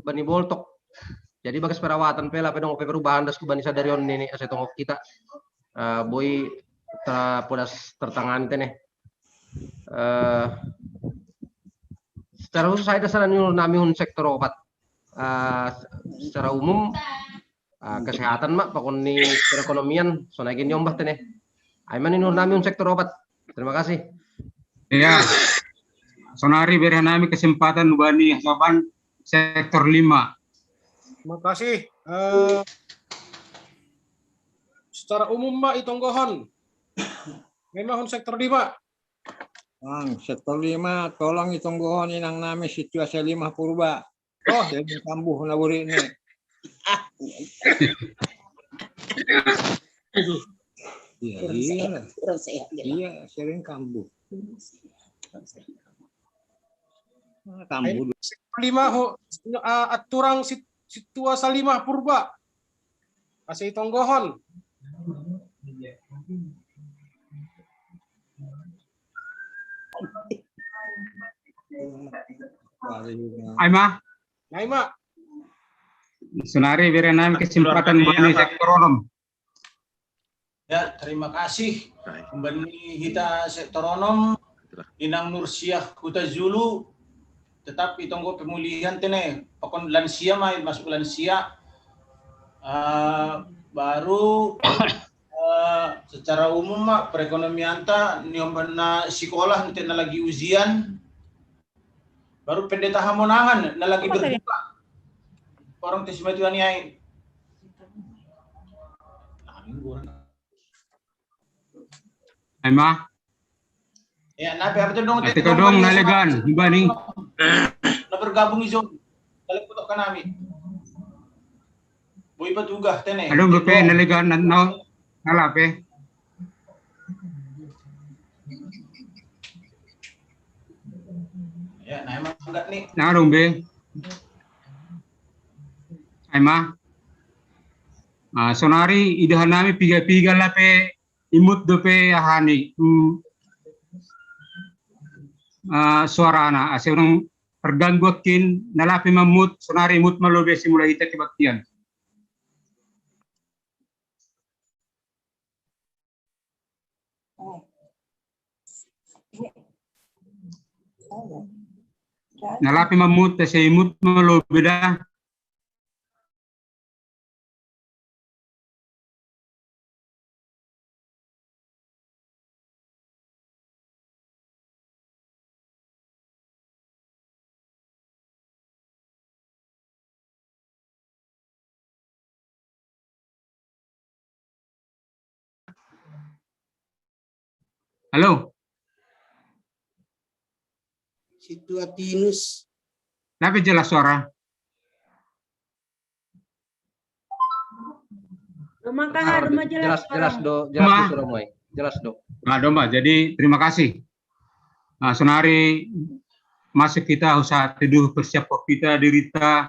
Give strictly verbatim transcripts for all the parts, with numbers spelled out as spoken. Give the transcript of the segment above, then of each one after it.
bani boltok. Jadi bagas perawatan pe lape dong pe perubahan das ku bani sadari on nini ase tonggo kita. Eh, boi ta podas tertangani te ne. Eh, secara khusus ai da sada ni nami hun sektor opat. Eh, secara umum, eh, kesehatan ma pakon ni perekonomian sonai gin niombah te ne. Ai ma ni nami hun sektor opat. Terima kasih. Ya. Sonari bere nami kesempatan bani saban sektor lima. Terima kasih. Eh, secara umum ma i tonggohon. Memang hun sektor lima. Ang sektor lima, tolong i tonggohon inang nami situasi lima purba. Oh, Jadi kambuh na buri ni. Iya, iya, Kurang sehat gitu. Iya, sering kambuh. Ah, kambuh. Sektor lima ho, eh, aturang sit- situasi lima purba. Ase i tonggohon. Paling Ai ma, Nai ma. sonari bere nami kesempatan bani sektor onom. Ya, terima kasih. Kembali kita sektor onom, Inang Nursiah Huta Zulu, tetap i tonggo pemulihan te ne, pakon lansia ma, masuk lansia. Eh, baru eh, secara umum ma perekonomian ta ni ombana sekolah nanti na lagi ujian. Baru pendeta Hamonangan na lagi berbuka. Orang te si Matiwani ai. Ai ma, Ya, na pe apa tu dong? ate ko dong nalegan, bani. Na bergabung i Zon. Kalau kutok kanami. Boi pa tugas te ne. Ado be pe nalegan na no, nalape. Ya, na emang enggak nih. Na dong be. Ai ma. Ah, sonari idahan nami piga-piga lape imut dope ahani. Hmm. Ah, suarana ase orang terganggu akin na lape mamut sonari imut ma lobe si mulai hita kebaktian. Na lape mamut ase imut ma lobe da. Halo. Situatinus. Lape jelas suara? Rumah kahar, rumah jelas. Jelas, jelas do, jelas Ma. Do suara muai. Jelas do. Nah, domba. Jadi terima kasih. Nah, sonari masuk kita usaha teduh persiap kita dirita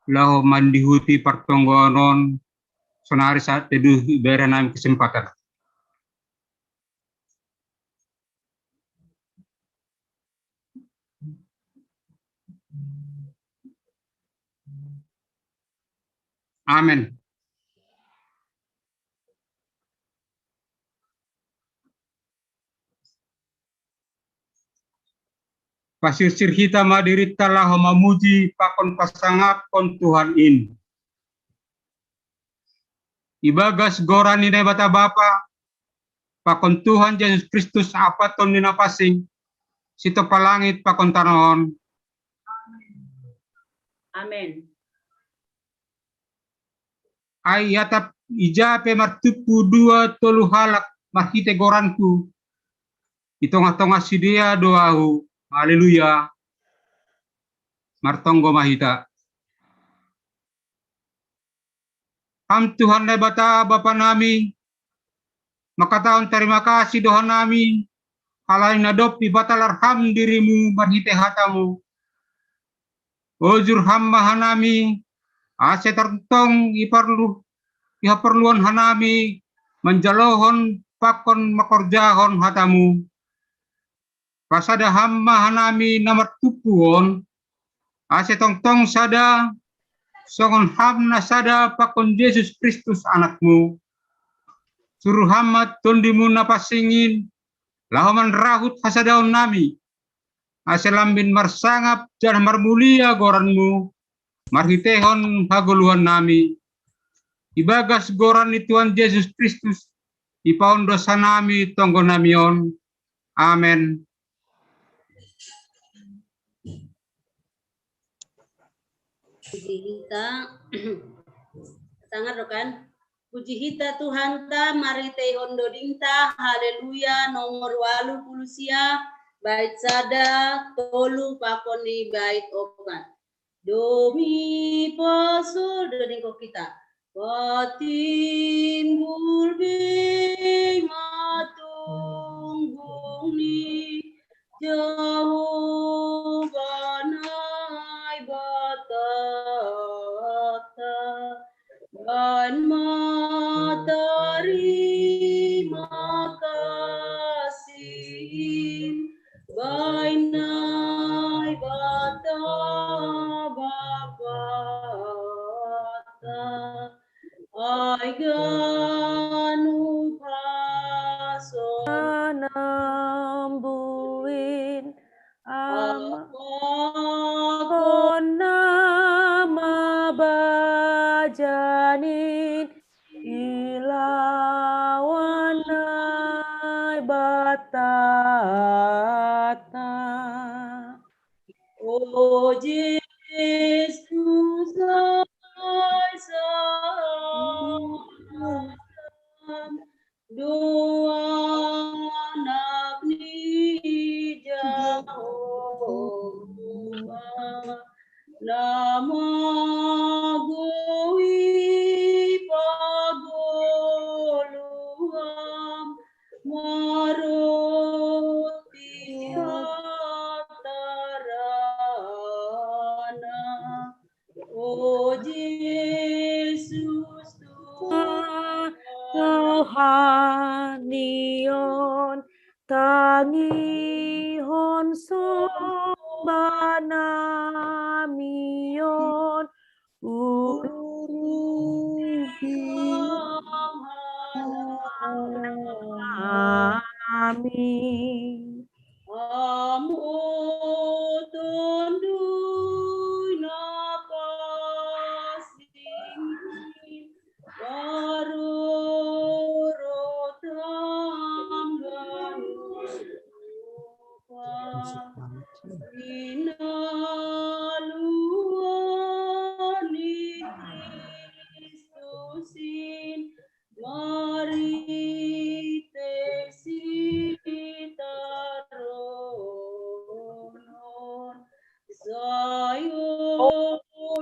laho mandihuti partonggonon sonari saat teduh bere nami kesempatan. Amin. Pasirsir hita ma dirita laho mamuji pakon pasangapkon Tuhan in. Ibagas goran ni Naibata Bapa, pakon Tuhan Jesus Kristus apaton ni na pasing, sitopa langit pakon tanoh on. Amin. Ai atap ija pe martumpu dua tolu halak marhite goranku, i tongah-tongah sidea do ahu. Haleluya. Martonggo ma hita. Ham Tuhan Naibata Bapa nami, mangkatahon tarima kasih do hanami, halani na dob ipatalar Ham dirimu marhite hatamu. Ojur Ham ma hanami, ase tartong iparlu ihaporluon hanami manjalohon pakon mangkorjahon hatamu. Pasada Ham ma hanami na martumpu on, Ase tongtong sada, songon Ham na sada pakon Jesus Kristus Anakmu. Suruh Ham ma Tondimu na pansing in, laho manrahut hasadaonnami, ase lambin marsangap janah marmulia goranmu, marhiteihon hagoluhannami. Ibagas goran ni Tuhan Jesus Kristus, ipaondos hanami tonggonami on. Amen. Puji hita. Sangat, kan? Puji hita Tuhanta, marhiteihon dodingta, haleluya, nomor walu puluh sia, bait sada, tolu, pakon ni bait opat. Domi pasol dodingkon hita. Patimbul be ma tunggung ni Jahowa Naibatanta, baen ma tarima kasih in, baen Naibata Bapanta, ai ganup hasonangan. Nambuin ama pakon na mabajanin, ilawan Naibatanta. O Jesus, ai salam do Anak ni Jahowa, na magoi pagoluham, maroti hatarana. O Jesus, Tuhan, Tuhan ni on, tangihon somba nami on, urupi nami. Amo Tonduy Na Pansing, parorot Ham ganup rupa, pinaluan ni Kristus in, marhite sitaronon, sai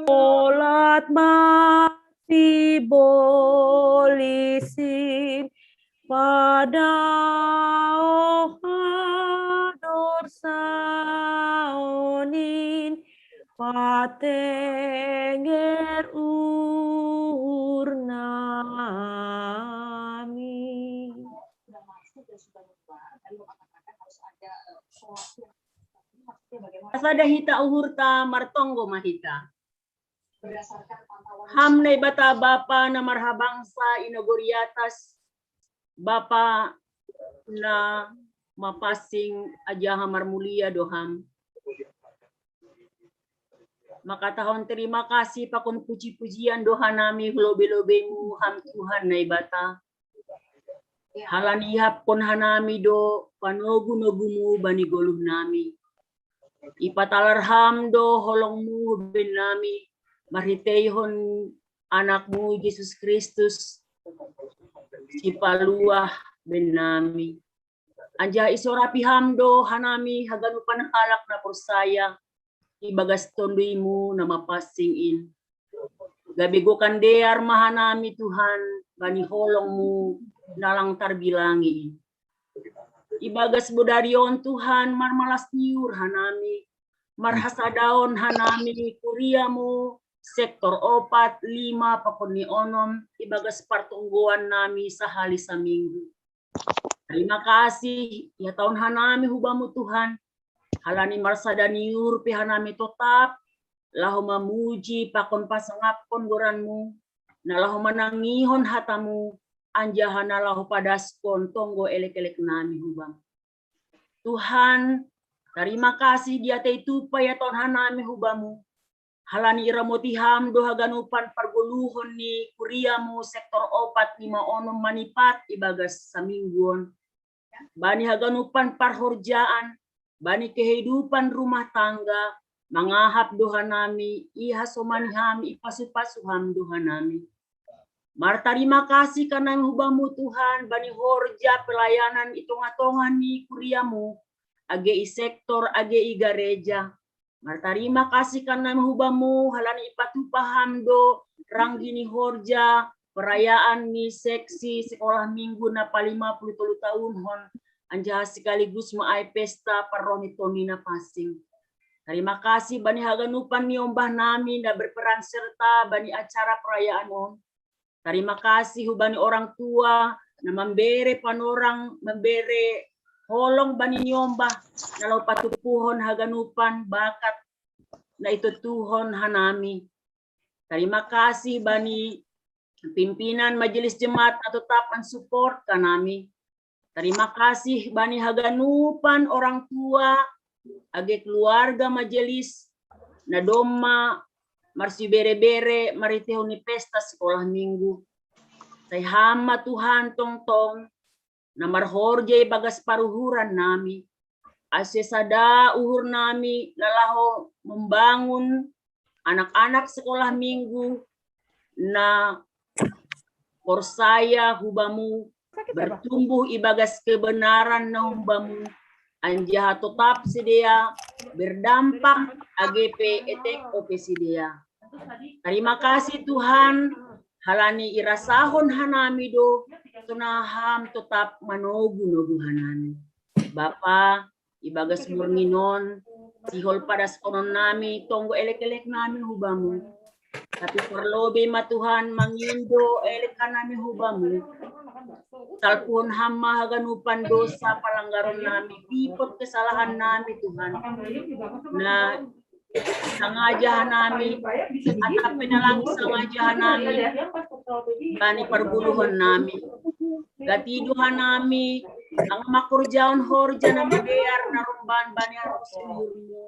olat ma sibolis in, padaoh hadorsaon in, patenger uhur nami. Sada hita uhurta, martonggo ma hita. Ham Naibata Bapa na marhabangsa i nagori atas, Bapa na mapansing, ajaha marmulia do Ham. Mangkatahon terima kasih pakon puji-pujian do hanami hu lobe-lobe-Mu Ham Tuhan Naibata. Halani ihapkon hanami do panogu-nogu-Mu bani goluh nami. Ipatalar Ham do holong-Mu bennami, marhiteihon Anak-Mu Jesus Kristus, Sipaluah bennami. Anjaha isorapi Ham do hanami haganupan halak na porsaya ibagas Tonduy-Mu na mapansing in. Gabe gokan dear ma hanami Tuhan bani holong-Mu na lang tarbilangi in. Ibagas bodari on Tuhan marmalas ni uhur hanami, marhasadaon hanami kuria-Mu sektor opat, lima, pakon ni onom, ibagas partonggoan nami sahali saminggu. Terima kasih, ihatahon hanami hu Bamu Tuhan, halani marsada ni uhur pe hanami totap laho mamuji pakon pasangapkon goranmu, na laho manangihon hatamu, anjaha na laho padaskon tonggo elek-elek nami hu Bam. Tuhan, tarima kasih diatei tupa ia ton hanami hu Bamu. Halani iramoti Ham do haganupan pargoluhon ni kuriamu sektor opat lima onom manipat ibagas samingguon. Bani haganupan parhorjaan, bani kehidupan rumah tangga, mangahap do hanami, ihasomani Ham, ipasu-pasu Ham do hanami. Martarima kasih hanami hu Bamu Tuhan, bani horja pelayanan i tongah-tongah ni kuriamu, age i sektor, age i gareja. Martarima kasih hanami hu Bamu, halani ipatupa Ham do ranggi ni horja, perayaan ni seksi sekolah minggu na palima puluh tolu taunhon, anjaha sekaligus ma ai pesta parroh ni tondi na pansing. Tarima kasih bani haganupan ni ombah nami na berperan serta bani acara perayaan on. Tarima kasih hu bani orang tua na mambere panorang, mambere holong bani ni ombah na laho patupuhon haganupan bakat na itotuhon hanami. Tarima kasih bani pimpinan majelis jemaat na totap mansupport hanami. Tarima kasih bani haganupan orang tua, age keluarga majelis, na domma marsibere-bere maritehon ni pesta sekolah minggu. Sai Ham ma Tuhan tongtong, na marhorja ibagas paruhuran nami. Ase sada uhur nami na laho membangun anak-anak sekolah minggu na porsaya hu Bamu, bertumbuh ibagas kebenaran na hu Bamu, anjaha totap sidea berdampak age pe etek ope sidea. Tarima kasih Tuhan, halani irasahon hanami do, songon Ham totap manogu-nogu hanami. Bapa, ibagas murni non, sihol padaskononnami tonggo elek-elek nami hu Bamu. Tapi parlobei ma Tuhan mangindo elek hanami hu Bamu. Salpuhon Ham ma haganupan dosa palanggaron nami, pipot kesalahan nami Tuhan. Na sangaja hanami, atap pe na lang sangaja hanami, bani pargoluhon nami. Gati do hanami, anggo mangkorjahon horja na madear na romban bani harosuh ni uhurmu.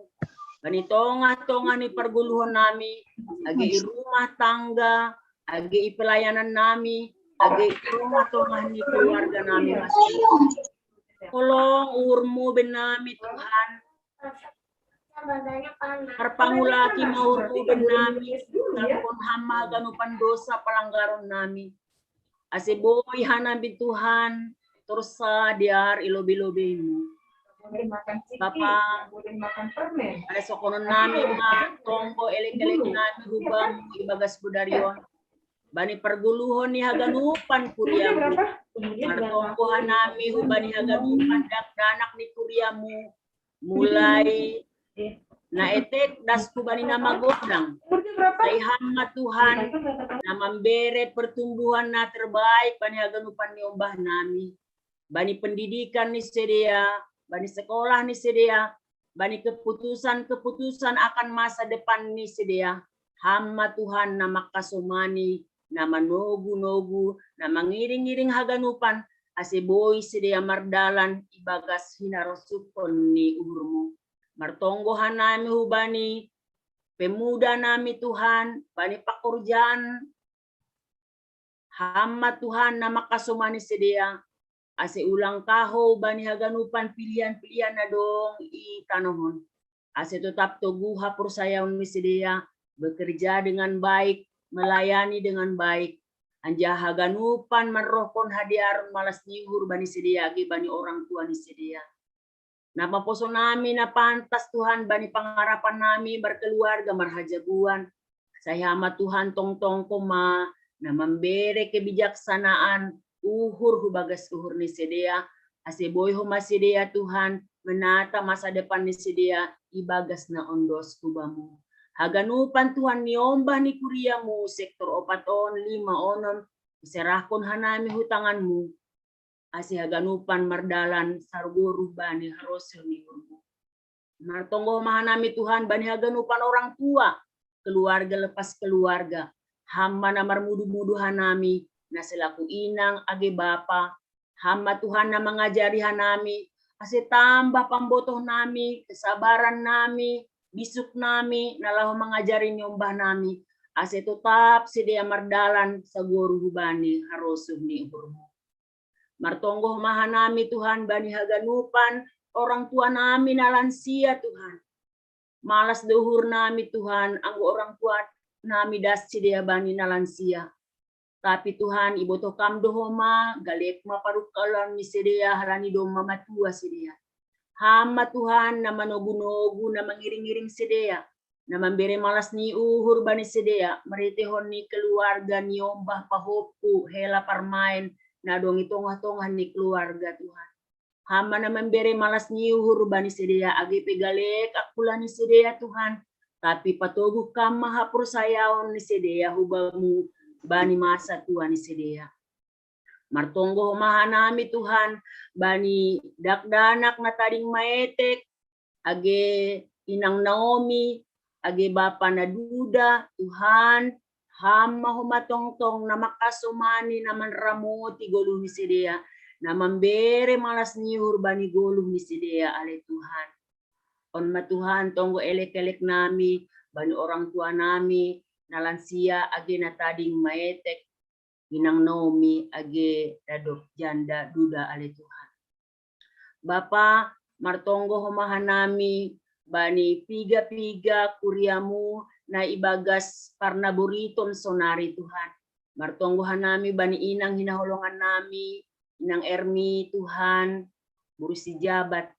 Bani tongah-tongah ni pargoluhon nami, age i rumah tangga, age i pelayanan nami, age i tongah-tongah ni keluarga nami masing-masing. Holong uhurmu be nami Tuhan. Parpangulaki ma uhurmu be nami, salpuhon Ham ma haganupan dosa palanggaron nami. Ase boi hanami Tuhan, torus sadear i lobei-lobeimu. Bapa, padaskononnami ma tonggo elek-elek nami hu Bamu ibagas bodari on. Bani pargoluhon ni haganupan kuriamu. Martonggo hanami hu bani haganupan dakdanak ni kuriamu. Mulai na etek das hu bani na magodang. Sai Ham ma Tuhan, na mambere pertumbuhan na terbaik bani haganupan ni ombah nami. Bani pendidikan ni sidea, bani sekolah ni sidea, bani keputusan-keputusan akan masa depan ni sidea. Ham ma Tuhan na mangkasomani, na manogu-nogu, na mangiring-iring haganupan, ase boi sidea mardalan ibagas hinarosuhon ni uhurmu. Martonggo hanami hu bani pemuda nami Tuhan, bani pakorjaan Ham ma Tuhan na mangkasomani sidea, ase ulang kahou bani haganupan pilihan-pilihan na dong i tanoh on. Ase totap toguh haporsayaon ni sidea, bekerja dengan baik, melayani dengan baik, anjaha haganupan manrohkon hadearon malas ni uhur bani sidea age bani orang tua ni sidea. Na maposo nami na pantas Tuhan bani pangarapan nami markeluarga marhajabuan. Sai Ham ma Tuhan tongtongkon ma na mambere kebijaksanaan uhur hu bagas uhur ni sidea, ase boi Ho ma sidea Tuhan menata masa depan ni sidea ibagas na ondos hu Bamu. Haganupan Tuhan ni ombah ni kuriamu sektor opat on lima onom, huserahkon hanami hu tanganmu, ase haganupan mardalan sarugoru bani harosuh ni uhurmu. Martonggo ma hanami Tuhan bani haganupan orang tua, keluarga lepas keluarga. Ham ma na marmudu-mudu hanami, na selaku inang age bapa. Ham ma Tuhan na mangajari hanami, ase tambah pambotohnami, kesabarannami, bisuknami, na laho mangajari niombah nami, ase totap sidea mardalan sagoru hubani harosuh ni uhurmu. Martonggo ma hanami Tuhan bani haganupan orang tua nami na lansia Tuhan. Malas do uhur nami Tuhan, anggo orang tua nami das sidea bani na lansia. Tapi Tuhan, ibotoh Kam do homa, galek ma parungkalaon ni sidea halani domma matua sidea. Ham ma Tuhan na manogu-nogu, na mangiring-iring sidea, na mambere malas ni uhur bani sidea, marhiteihon ni keluarga niombah pahompu, hela parmaen, na adong i tongah-tongah ni keluarga Tuhan. Ham ma na mambere malas ni uhur bani sidea, age pe galek angkula ni sidea Tuhan, tapi patoguh Kam ma haporsayaon ni sidea hu Bamu bani masa tua ni sidea. Martonggo homa hanami Tuhan, bani dakdanak na tading maetek, age inang Naomi, age bapa na duda, Tuhan, Ham ma homa tongtong na mangkasomani, na manramoti goluh ni sidea, na mambere malas ni uhur bani goluh ni sidea ale Tuhan. On ma Tuhan tonggo elek-elek nami, bani orang tua nami, na lansia age na tading maetek, inang Naomi age na dob janda duda ale Tuhan. Bapa, martonggo homa hanami bani piga-piga kuriamu na ibagas parnaboriton sonari Tuhan. Martonggo hanami bani inang hinaholongan nami, inang Ermi Tuhan, boru si Jabat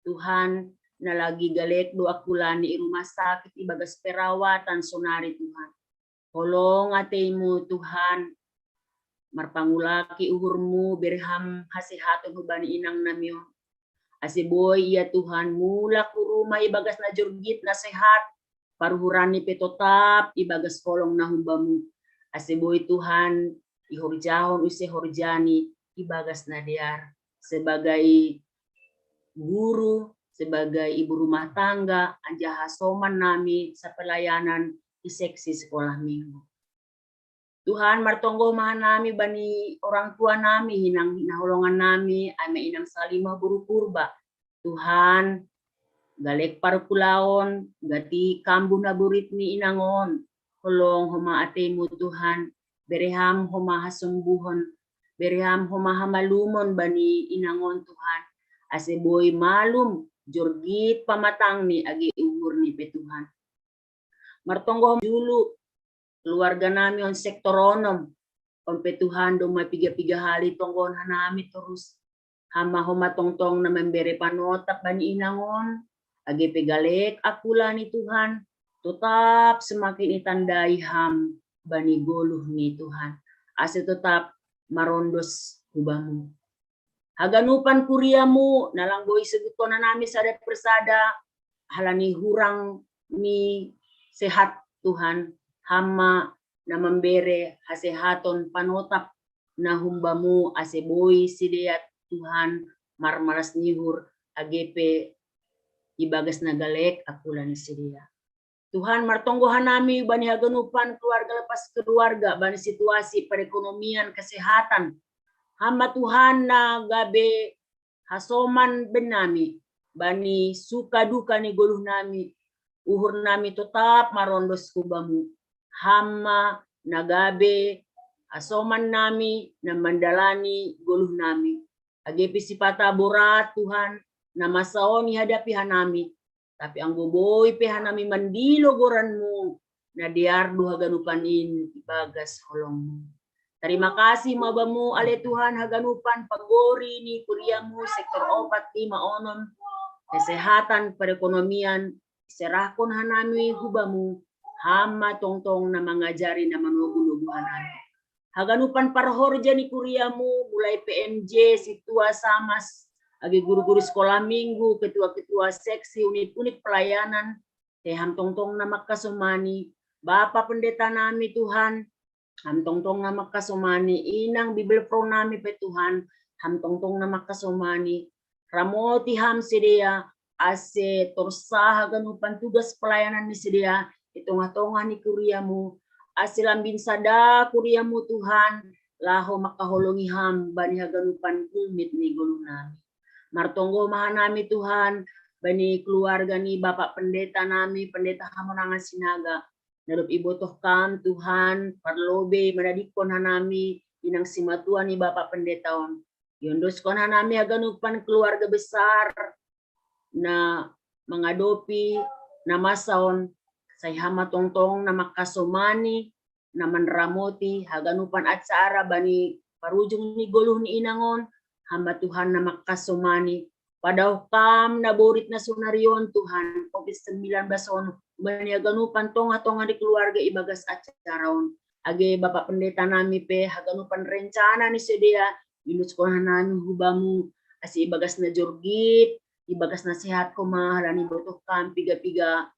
Tuhan, na lagi galek do angkula ni i rumah sakit ibagas perawatan sonari Tuhan. Holong ateimu Tuhan, marpangulaki uhurmu, bere Ham hasehaton hubani inang nami on. Ase boi ia Tuhan mulak hu rumah ibagas na jorgit na sehat, paruhuranni pe totap ibagas holong na humbamu. Ase boi Tuhan ihorjahon use horjani ibagas na dear sebagai guru, sebagai ibu rumah tangga, anjaha soman nami sapelayanan i seksi sekolah minggu. Tuhan, martonggo ma hanami bani orang tua nami, inang hinaholongan nami, ai ma inang Salimah boru Purba. Tuhan, galek parungkulaon, gati kambuh na borit ni inang on. Holong homa ateimu Tuhan, bere Ham homa hasombuhon, bere Ham homa hamalumon bani inang on Tuhan. Ase boi malum jorgit pamatangni age uhurni pe Tuhan. Martonggo julu keluarga nami on sektor onom. On pe Tuhan domma piga-piga hali tonggohon hanami torus. Ham ma homa tongtong na mambere panotap bani inang on, age pe galek angkula ni Tuhan, totap semakin itandai Ham bani goluh ni Tuhan. Ase totap marondos hu Bamu. Haganupan kuriamu, na lang boi sebutkon hanami sada persada, halani hurang ni sehat Tuhan, Ham ma na mambere hasehaton panotap na humbamu ase boi sidea Tuhan marmalas ni uhur age pe ibagas na galek angkula ni sidea. Tuhan, martonggo hanami bani haganupan keluarga lepas keluarga, bani situasi perekonomian, kesehatan. Ham ma Tuhan na gabe hasoman bennami bani suka duka ni goluh nami, uhur nami totap marondos hu Bamu. Ham ma na gabe hasoman nami na mandalani goluh nami. Age pe sipata borat Tuhan, na masa on ihadapi hanami, tapi anggo boi pe hanami mandilo goranmu, na dear do haganupan in ibagas holongmu. Tarima kasih ma Bamu ale Tuhan haganupan pagori ni kuriamu sektor opat lima onom, kesehatan, perekonomian, serahkon hanami hu Bamu, Ham ma tongtong na mangajari na manogu-nogu hanami. Haganupan parhorja ni kuriamu, mulai P M J, sintua, samas, age guru-guru sekolah minggu, ketua-ketua seksi, unit-unit pelayanan, te Ham tongtong na mangkasomani, Bapa pendeta nami Tuhan, Ham tongtong na mangkasomani, inang Bibelvrouw nami pe Tuhan, Ham tongtong na mangkasomani, ramoti Ham sidea, ase torus haganupan tugas pelayanan ni sidea, tongah-tongah ni kuriamu, ase lambin sada kuriamu Tuhan, laho mangkaholongi ham bani haganupan gulmit ni goluh nami. Martonggo ma hanami Tuhan, bani keluarga ni Bapak Pendeta nami, Pendeta Hamonangan Sinaga. Na dob ibotoh kam Tuhan, parlobei manadingkon hanami, inang simatuan ni Bapak Pendeta on. Iondoskon hanami haganupan keluarga besar, na mangadopi na masa on, sai ham ma tongtong na mangkasomani, na manramoti haganupan acara bani parujung ni goluh ni inang on, ham ma Tuhan na mangkasomani. Padaoh kam na borit na sonari on Tuhan, covid sembilan belas on, bani haganupan tongah-tongah ni keluarga ibagas acara on. Age Bapak Pendeta nami pe haganupan rencana ni sidea, iondoskon hanami hu bamu, ase ibagas na jorgit, ibagas na sehat koma halani botoh kam piga-piga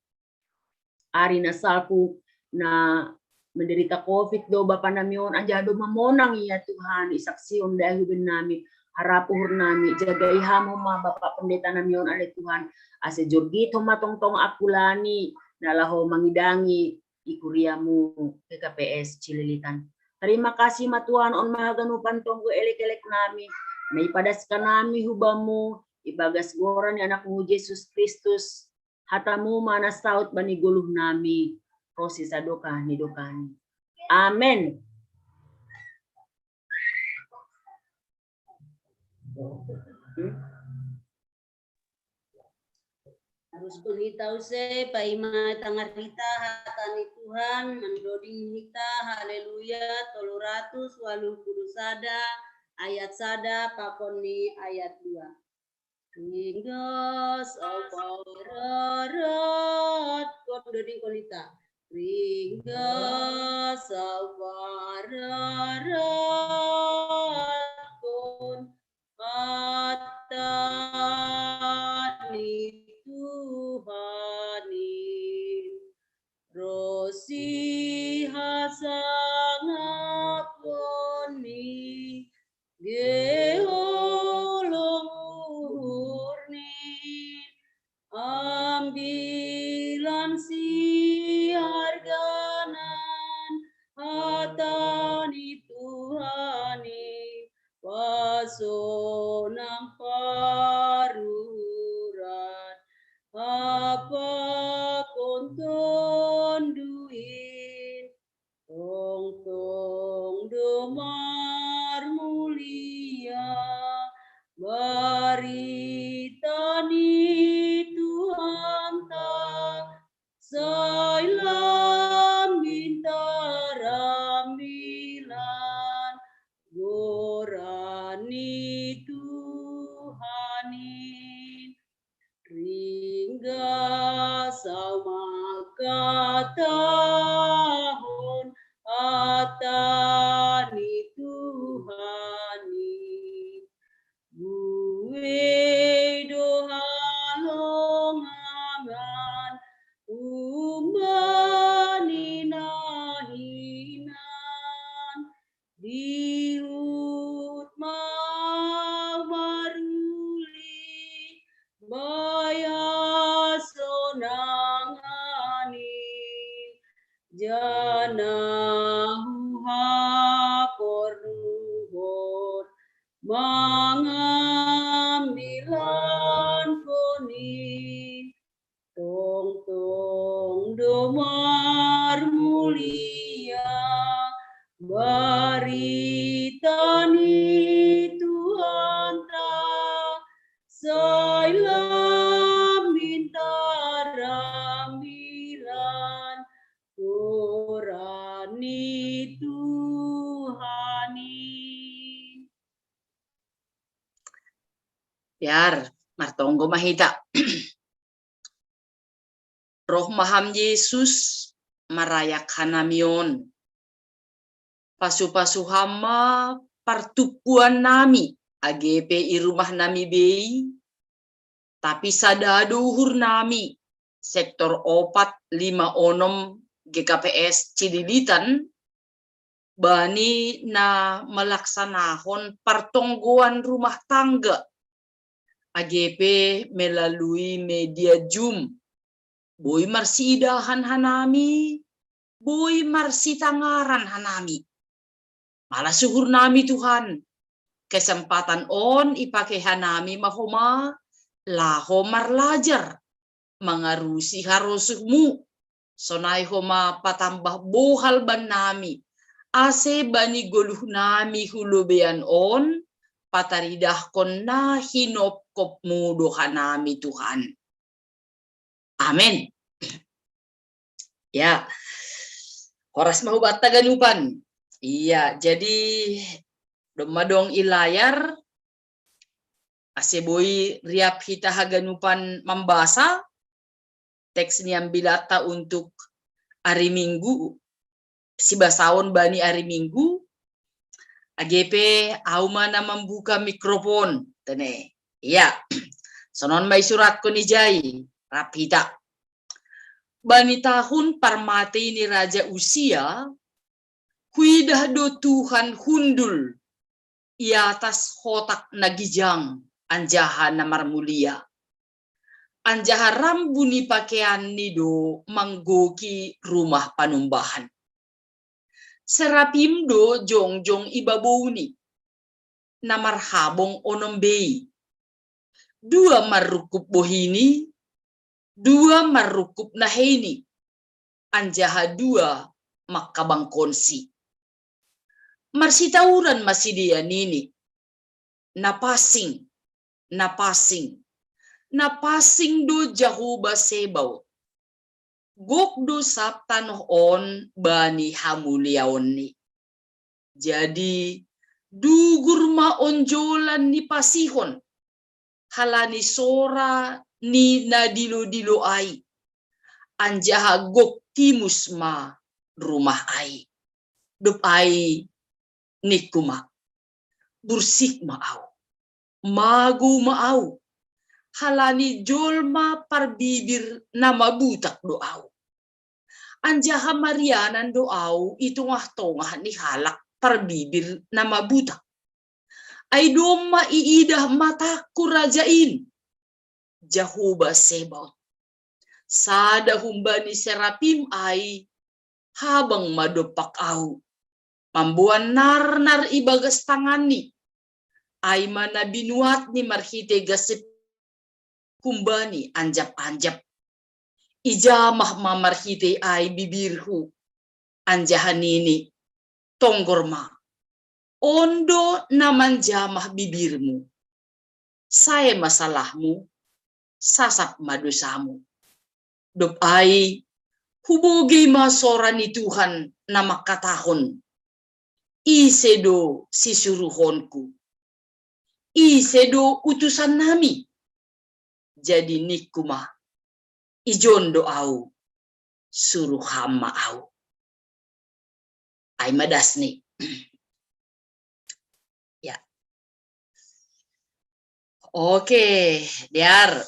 ari na salpu na menderita covid do bapa nami on, anjaha domma monang ia Tuhan, isaksihon dahulu nami, harap uhur nami, jagai ham ma Bapak Pendeta nami on ale Tuhan, ase jorgit homa tongtong angkulani, na laho mangidangi i kuriamu G K P S Cililitan. Terima kasih ma Tuhan on ma haganupan tonggo elek-elek nami, na ipadaskan nami hu bamu, ibagas goran ni anakmu Jesus Kristus, hatamu ma na saut bani goluh nami, ro si sadokah ni dokahni. Amen. Taruskon hita use, paima tangar hita hata ni Tuhan, mandoding hita, haleluya, tolu ratus waluh puluh sada, ayat sada, pakon ni ayat dua. Ringgas au pararat, kon doding kon hita. Ringgas au pararat, kon hata ni Tuhan in. Ro si hasangapon ni geolong uhurni, ambilan si harganan hata ni Tuhan in, pasonang paruhuran, hampakon tonduin, tongtong do marmulia barita ni Tuhanta, sai lambin tarambilan goran ni Tuhan in. Ringgas au mangkatahon hata ni Tuhan in. Buei do halongangan humbani na hinan, dihut ma maruli, bai hasonangan in, janah huhaporluhon mangambilankon in, tongtong do marmulia barita ni Tuhanta, sai lambin tarambilan goran ni Tuhan in. Biar martonggo ma hita. Roh ma ham Jesus marayak hanami on. Pasu-pasu ham ma partumpuan nami, age pe i rumah nami bei, tapi sada do uhur nami, sektor opat lima onom G K P S Cililitan, bani na malaksanahon partonggoan rumah tangga, age pe melalui media Zoom. Boi marsiidahan hanami, boi marsitangaran hanami. Malas uhur nami Tuhan, kesempatan on ipake hanami ma homa laho marlajar, mangarusi harosuhmu, sonai homa patambah bohal bannami, ase bani goluh nami hu lobeian on, pataridahkon na hinopkopmu do hanami Tuhan. Amen. Ya, horas ma hubanta ganupan. Iya, jadi domma dong i layar, ase boi riap hita haganupan mambasa teks ni ambilatta untuk ari Minggu, sibasaon bani ari Minggu, age pe au ma na mambuka mikrofon, tene. Iya, sonon ma isuratkon ijai, rap hita. Bani tahun parmatei ni Raja Usia, huidah do Tuhan hundul i atas hotak na gijang anjaha na marmulia. Anjaha rambu ni pakeanni do manggoki rumah panumbahan. Serapim do jongjong i babouni, na marhabong onom bei. Dua marrungkub bohini, dua marrungkub naheini, anjaha dua mangkabangkonsi. Marsitauran ma sidea nini, na pansing, na pansing, na pansing do Jahowa Sebaot. Gok do sab tanoh on bani hamuliaonni. Jadi dugur ma onjolan ni pasihon, halani sora ni na dilo-dilo ai, anjaha gok timus ma rumah ai. Dob ai ningku ma, bursik ma au, magou ma au, halani jolma parbibir na mabutak do au. Anjaha marianan do au i tongah-tongah ni halak parbibir na mabutak. Ai domma iidah matangku raja in, Jahowa Sebaot. Sada humbani serapim ai habang ma dompak au, mamboan narnar i bagas tanganni, ai ma na binuatni marhitei gasip humbani anjap-anjap. Ijamah ma marhitei ai bibirhu, anjaha nini, tonggor ma, on do na manjamah bibirmu. Sae ma salahmu, sasap ma dosamu. Dob ai hubogei ma sora ni Tuhan na mangkatahon, ise do sisuruhonku? Ise do utusan nami? Jadi ningku ma, ijon do au, suruh ham ma au. Ai ma dasni. Ya. Oke, Dear.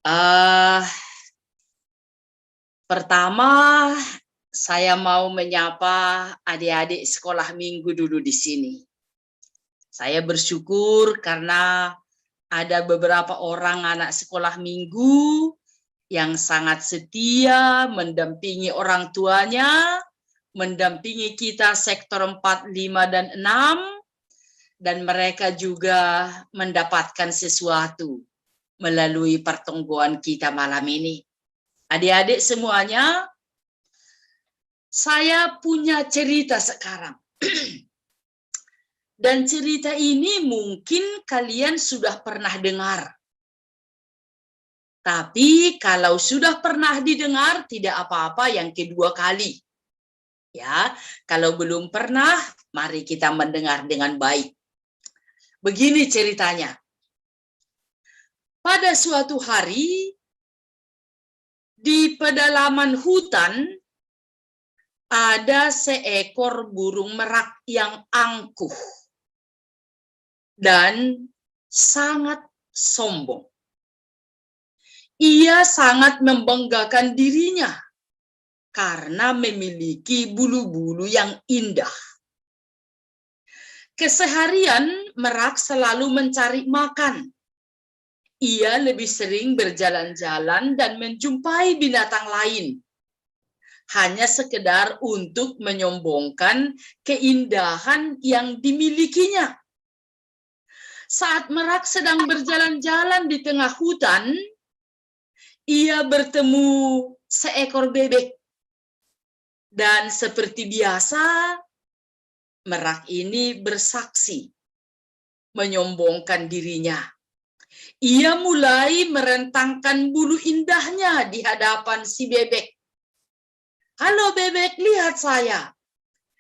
Uh, pertama, saya mau menyapa adik-adik sekolah minggu dulu di sini. Saya bersyukur karena ada beberapa orang anak sekolah minggu yang sangat setia mendampingi orang tuanya, mendampingi kita sektor empat, lima, dan enam, dan mereka juga mendapatkan sesuatu melalui pertemuan kita malam ini. Adik-adik semuanya, saya punya cerita sekarang. Dan cerita ini mungkin kalian sudah pernah dengar. Tapi kalau sudah pernah didengar, tidak apa-apa yang kedua kali. Ya, kalau belum pernah, mari kita mendengar dengan baik. Begini ceritanya. Pada suatu hari, di pedalaman hutan, ada seekor burung merak yang angkuh dan sangat sombong. Ia sangat membanggakan dirinya karena memiliki bulu-bulu yang indah. Keseharian merak selalu mencari makan. Ia lebih sering berjalan-jalan dan menjumpai binatang lain, hanya sekedar untuk menyombongkan keindahan yang dimilikinya. Saat Merak sedang berjalan-jalan di tengah hutan, ia bertemu seekor bebek. Dan seperti biasa, Merak ini bersaksi, menyombongkan dirinya. Ia mulai merentangkan bulu indahnya di hadapan si bebek. "Halo bebek, lihat saya.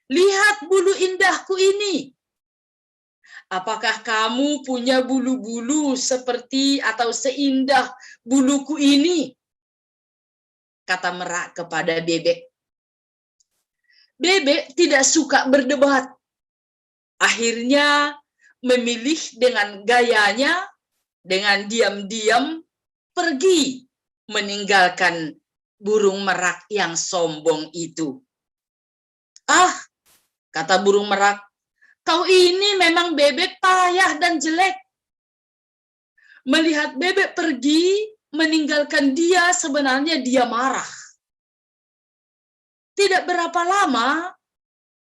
Lihat bulu indahku ini. Apakah kamu punya bulu-bulu seperti atau seindah buluku ini?" kata Merak kepada bebek. Bebek tidak suka berdebat. Akhirnya memilih dengan gayanya, dengan diam-diam pergi meninggalkan burung merak yang sombong itu. "Ah," kata burung merak, "kau ini memang bebek payah dan jelek." Melihat bebek pergi, meninggalkan dia, sebenarnya dia marah. Tidak berapa lama,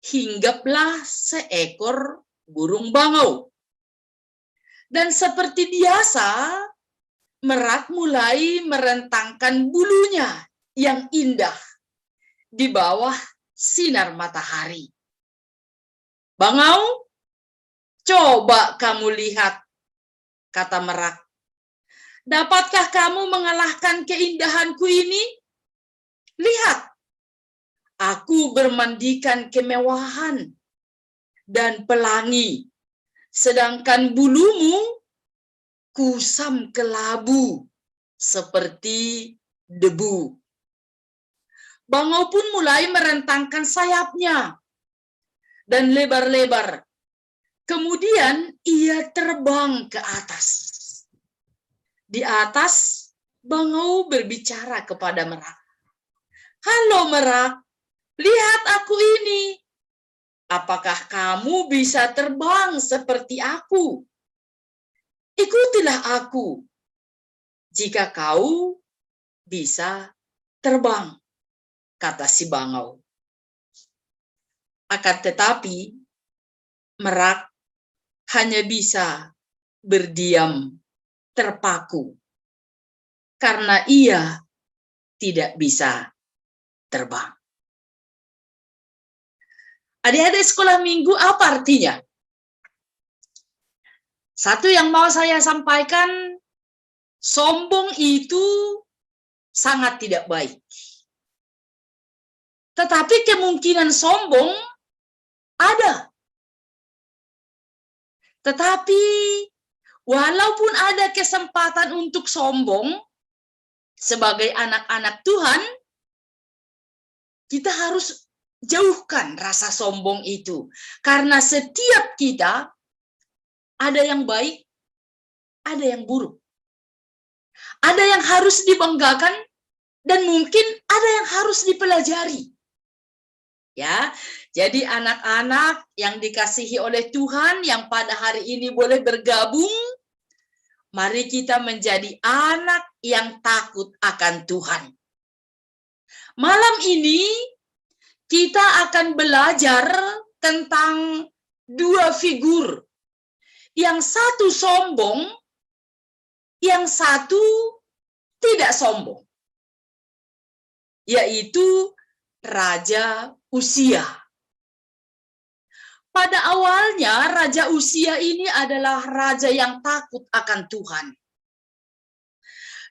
hinggaplah seekor burung bangau. Dan seperti biasa, Merak mulai merentangkan bulunya yang indah di bawah sinar matahari. "Bangau, coba kamu lihat," kata Merak. "Dapatkah kamu mengalahkan keindahanku ini? Lihat, aku bermandikan kemewahan dan pelangi, sedangkan bulumu kusam kelabu seperti debu." Bangau pun mulai merentangkan sayapnya dan lebar-lebar. Kemudian ia terbang ke atas. Di atas, bangau berbicara kepada Merak. "Halo Merak, lihat aku ini. Apakah kamu bisa terbang seperti aku? Ikutilah aku jika kau bisa terbang," kata si bangau. Akan tetapi, Merak hanya bisa berdiam terpaku karena ia tidak bisa terbang. Adik-adik sekolah minggu, apa artinya? Satu yang mau saya sampaikan, sombong itu sangat tidak baik. Tetapi kemungkinan sombong ada. Tetapi walaupun ada kesempatan untuk sombong, sebagai anak-anak Tuhan, kita harus jauhkan rasa sombong itu. Karena setiap kita ada yang baik, ada yang buruk. Ada yang harus dibanggakan, dan mungkin ada yang harus dipelajari. Ya, jadi anak-anak yang dikasihi oleh Tuhan yang pada hari ini boleh bergabung, mari kita menjadi anak yang takut akan Tuhan. Malam ini kita akan belajar tentang dua figur. Yang satu sombong, yang satu tidak sombong, yaitu Raja Usia. Pada awalnya, Raja Usia ini adalah raja yang takut akan Tuhan.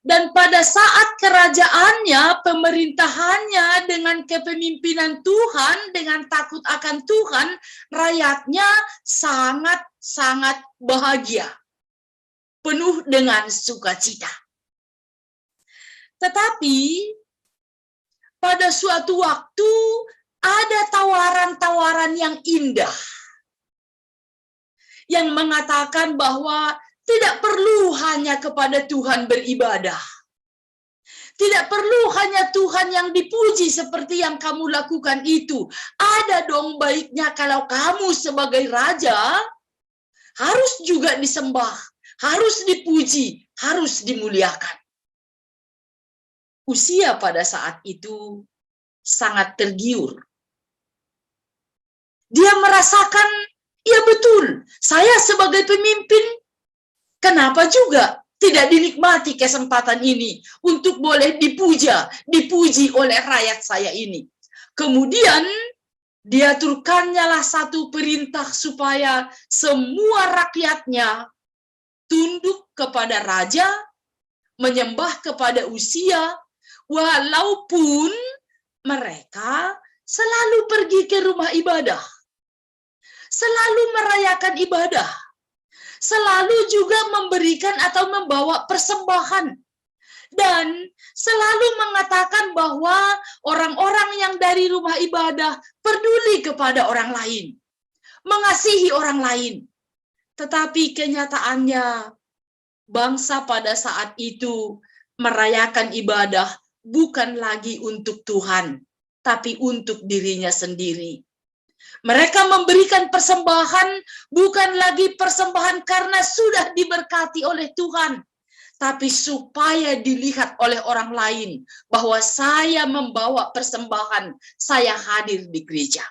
Dan pada saat kerajaannya, pemerintahannya dengan kepemimpinan Tuhan, dengan takut akan Tuhan, rakyatnya sangat-sangat bahagia, penuh dengan sukacita. Tetapi pada suatu waktu ada tawaran-tawaran yang indah yang mengatakan bahwa tidak perlu hanya kepada Tuhan beribadah. Tidak perlu hanya Tuhan yang dipuji seperti yang kamu lakukan itu. Ada dong baiknya kalau kamu sebagai raja harus juga disembah, harus dipuji, harus dimuliakan. Usia pada saat itu sangat tergiur. Dia merasakan, ya betul, saya sebagai pemimpin, kenapa juga tidak dinikmati kesempatan ini untuk boleh dipuja, dipuji oleh rakyat saya ini. Kemudian diaturkannyalah satu perintah supaya semua rakyatnya tunduk kepada raja, menyembah kepada Usia, walaupun mereka selalu pergi ke rumah ibadah, selalu merayakan ibadah, selalu juga memberikan atau membawa persembahan, dan selalu mengatakan bahwa orang-orang yang dari rumah ibadah peduli kepada orang lain, mengasihi orang lain. Tetapi kenyataannya, bangsa pada saat itu merayakan ibadah bukan lagi untuk Tuhan, tapi untuk dirinya sendiri. Mereka memberikan persembahan bukan lagi persembahan karena sudah diberkati oleh Tuhan, tapi supaya dilihat oleh orang lain bahwa saya membawa persembahan, saya hadir di gereja.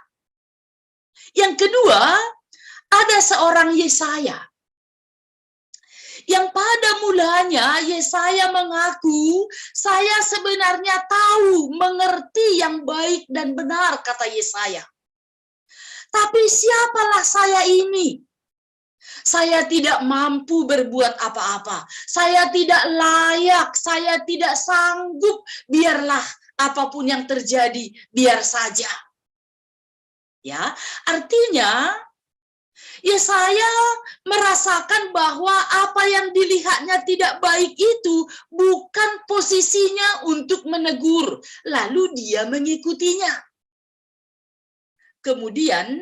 Yang kedua, ada seorang Yesaya yang pada mulanya Yesaya mengaku, "Saya sebenarnya tahu, mengerti yang baik dan benar," kata Yesaya. "Tapi siapalah saya ini? Saya tidak mampu berbuat apa-apa. Saya tidak layak, saya tidak sanggup. Biarlah apapun yang terjadi, biar saja." Ya, artinya Yesaya merasakan bahwa apa yang dilihatnya tidak baik itu bukan posisinya untuk menegur, lalu dia mengikutinya. Kemudian,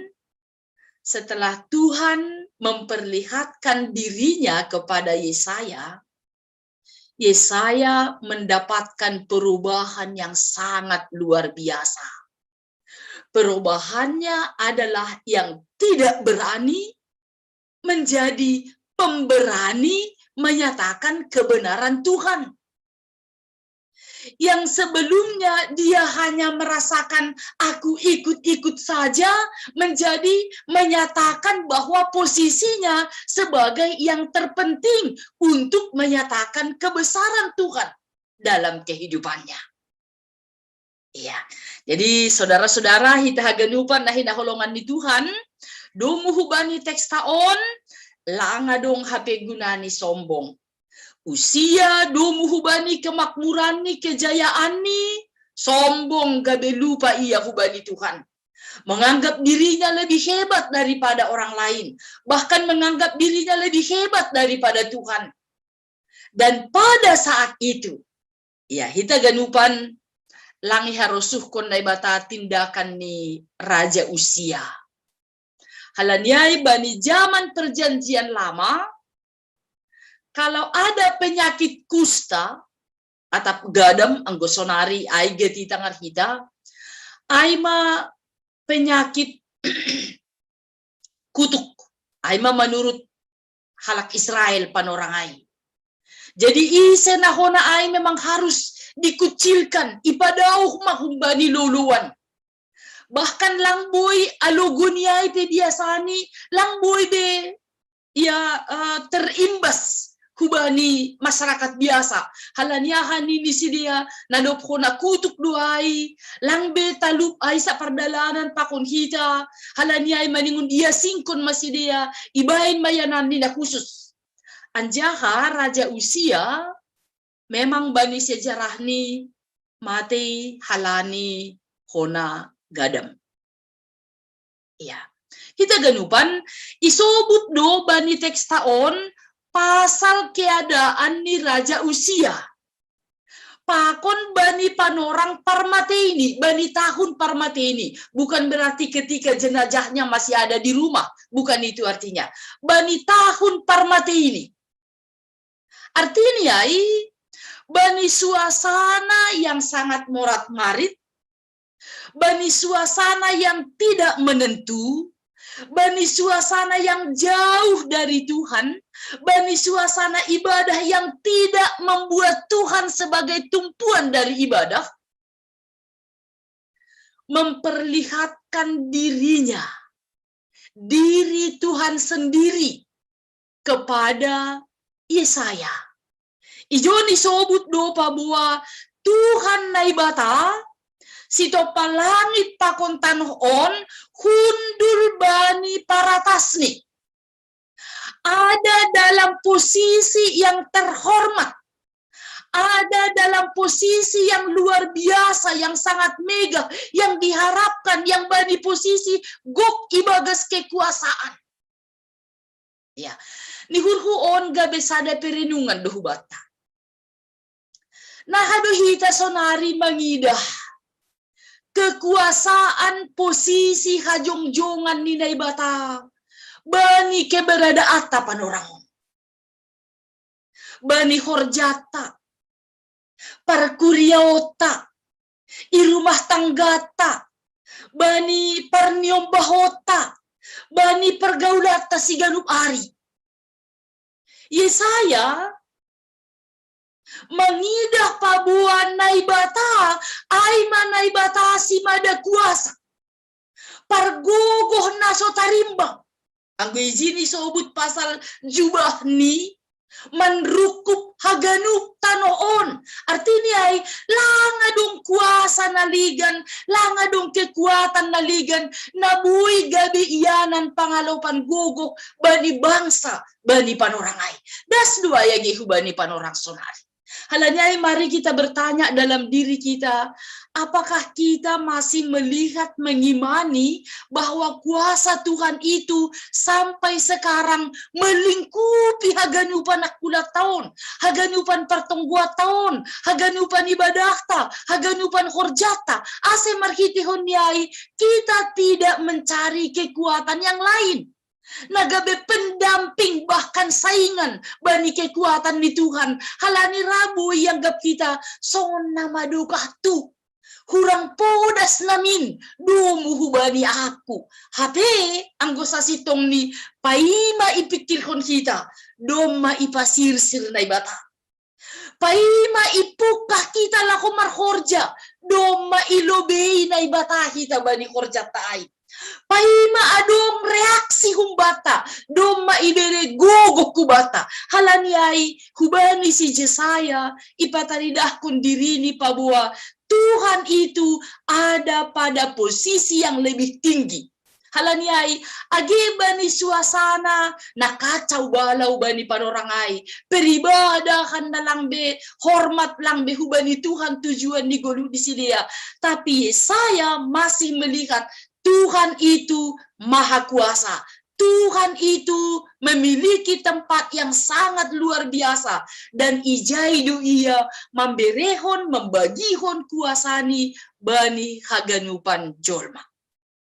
setelah Tuhan memperlihatkan dirinya kepada Yesaya, Yesaya mendapatkan perubahan yang sangat luar biasa. Perubahannya adalah yang tidak berani menjadi pemberani menyatakan kebenaran Tuhan. Yang sebelumnya dia hanya merasakan, "Aku ikut-ikut saja," menjadi menyatakan bahwa posisinya sebagai yang terpenting untuk menyatakan kebesaran Tuhan dalam kehidupannya. Iya. Jadi, saudara-saudara, hita haganupan na hinaholongan ni Tuhan, domu hubani teks ta on, langa dong hape gunani sombong. Usia domu hubani kemakmuranni, kejayaanni, sombong gabe lupa ia hubani Tuhan. Menganggap dirinya lebih hebat daripada orang lain, bahkan menganggap dirinya lebih hebat daripada Tuhan. Dan pada saat itu, ya, hita ganupan lang iharosuhkon Naibata tindakan ni Raja Usia. Halaniai bani zaman perjanjian lama, kalau ada penyakit kusta, atap gadam, anggo sonari ai gati tangar hita, ai ma penyakit kutuk, ai ma menurut halak Israel panorangai. Jadi ise na hona ai memang harus dikucilkan, ipadauh ma humbani loloan. Bahkan lang boi alogo ni ai pe biasani, lang boi be ia uh, terimbas hubani masyarakat biasa. Halaniahan ni sidea, nadop hona kutuk do ai, lang be talup ai sapardalanan pakon hita, halaniai maningun ia singkon masidea, ibain mayanan ni na khusus. Anjaha Raja Usia memang bani sejarah ni matei halani hona gadam. Ya. Hita ganupan, isobut do bani teksta on pasal keadaan ni Raja Usia. Pakon bani panorang parmateni, bani tahun parmateni. Bukan berarti ketika jenazahnya masih ada di rumah. Bukan itu artinya. Bani tahun parmateni. Artinya, bani suasana yang sangat morat marit, bani suasana yang tidak menentu, bani suasana yang jauh dari Tuhan, bani suasana ibadah yang tidak membuat Tuhan sebagai tumpuan dari ibadah, memperlihatkan dirinya, diri Tuhan sendiri kepada Yesaya. Ijo ni sobut do pa boa Tuhan Naibata, sitopa langit pakon tanoh on, hundul bani paratasni. Ada dalam posisi yang terhormat, ada dalam posisi yang luar biasa, yang sangat megah, yang diharapkan, yang bani posisi gok ibagas kekuasaan. Ya, ni hurhu on gabe sada perenungan do hubata. Nah, hado hita sonari mangidah kekuasaan, posisi, hajongjongan ni Naibata bani keberadaanta panorang on, bani horjata, parkuriaota, i rumah tanggata, bani parniombahota, bani pergaulata siganup ari. Yesaya mangidah paboa Naibata, ai ma Naibata si mada kuasa, pargogoh na so tarimbang. Anggo ijini sobut pasal jubahni manrukup haganup tanoh on. Artini ai, langa dong kuasa na ligan, langa dong kekuatan na ligan, na boi gabe ianan pangalopan gogoh bani bangsa, bani panorang ai. Das do ai age hubani panorang sonari. Halani ai, mari kita bertanya dalam diri kita, apakah kita masih melihat, mengimani bahwa kuasa Tuhan itu sampai sekarang melingkupi haganupan akulatta on, haganupan partonggoanta on, haganupan ibadahta, haganupan horjata. Ase marhitehon ni ai kita tidak mencari kekuatan yang lain na gabe pendamping, bahkan saingan bani kekuatan ni Tuhan. Halani ra boi ianggap hita songon na madokah tu, hurang podas namin domu hubani aku. Hape anggo sasintongni, paima ipikirhon hita, domma ipasirsir Naibata. Paima ipungkah hita laho marhorja, domma ilobei Naibata hita bani horjanta ai. Paima adong reaksi humbanta, domma ibere gogoh hubanta. Halani ai, hubani si Jesaya ipataridahkon dirini paboa Tuhan itu ada pada posisi yang lebih tinggi. Halani ai, age bani suasana na kacau balau bani panorang ai, peribadahan na lang be hormat, lang be hubani Tuhan tujuan ni goluh disidea. Tapi Yesaya masih melihat Tuhan itu maha kuasa. Tuhan itu memiliki tempat yang sangat luar biasa, dan ijai do ia mamberehon, mambagihon kuasani bani haganupan jolma.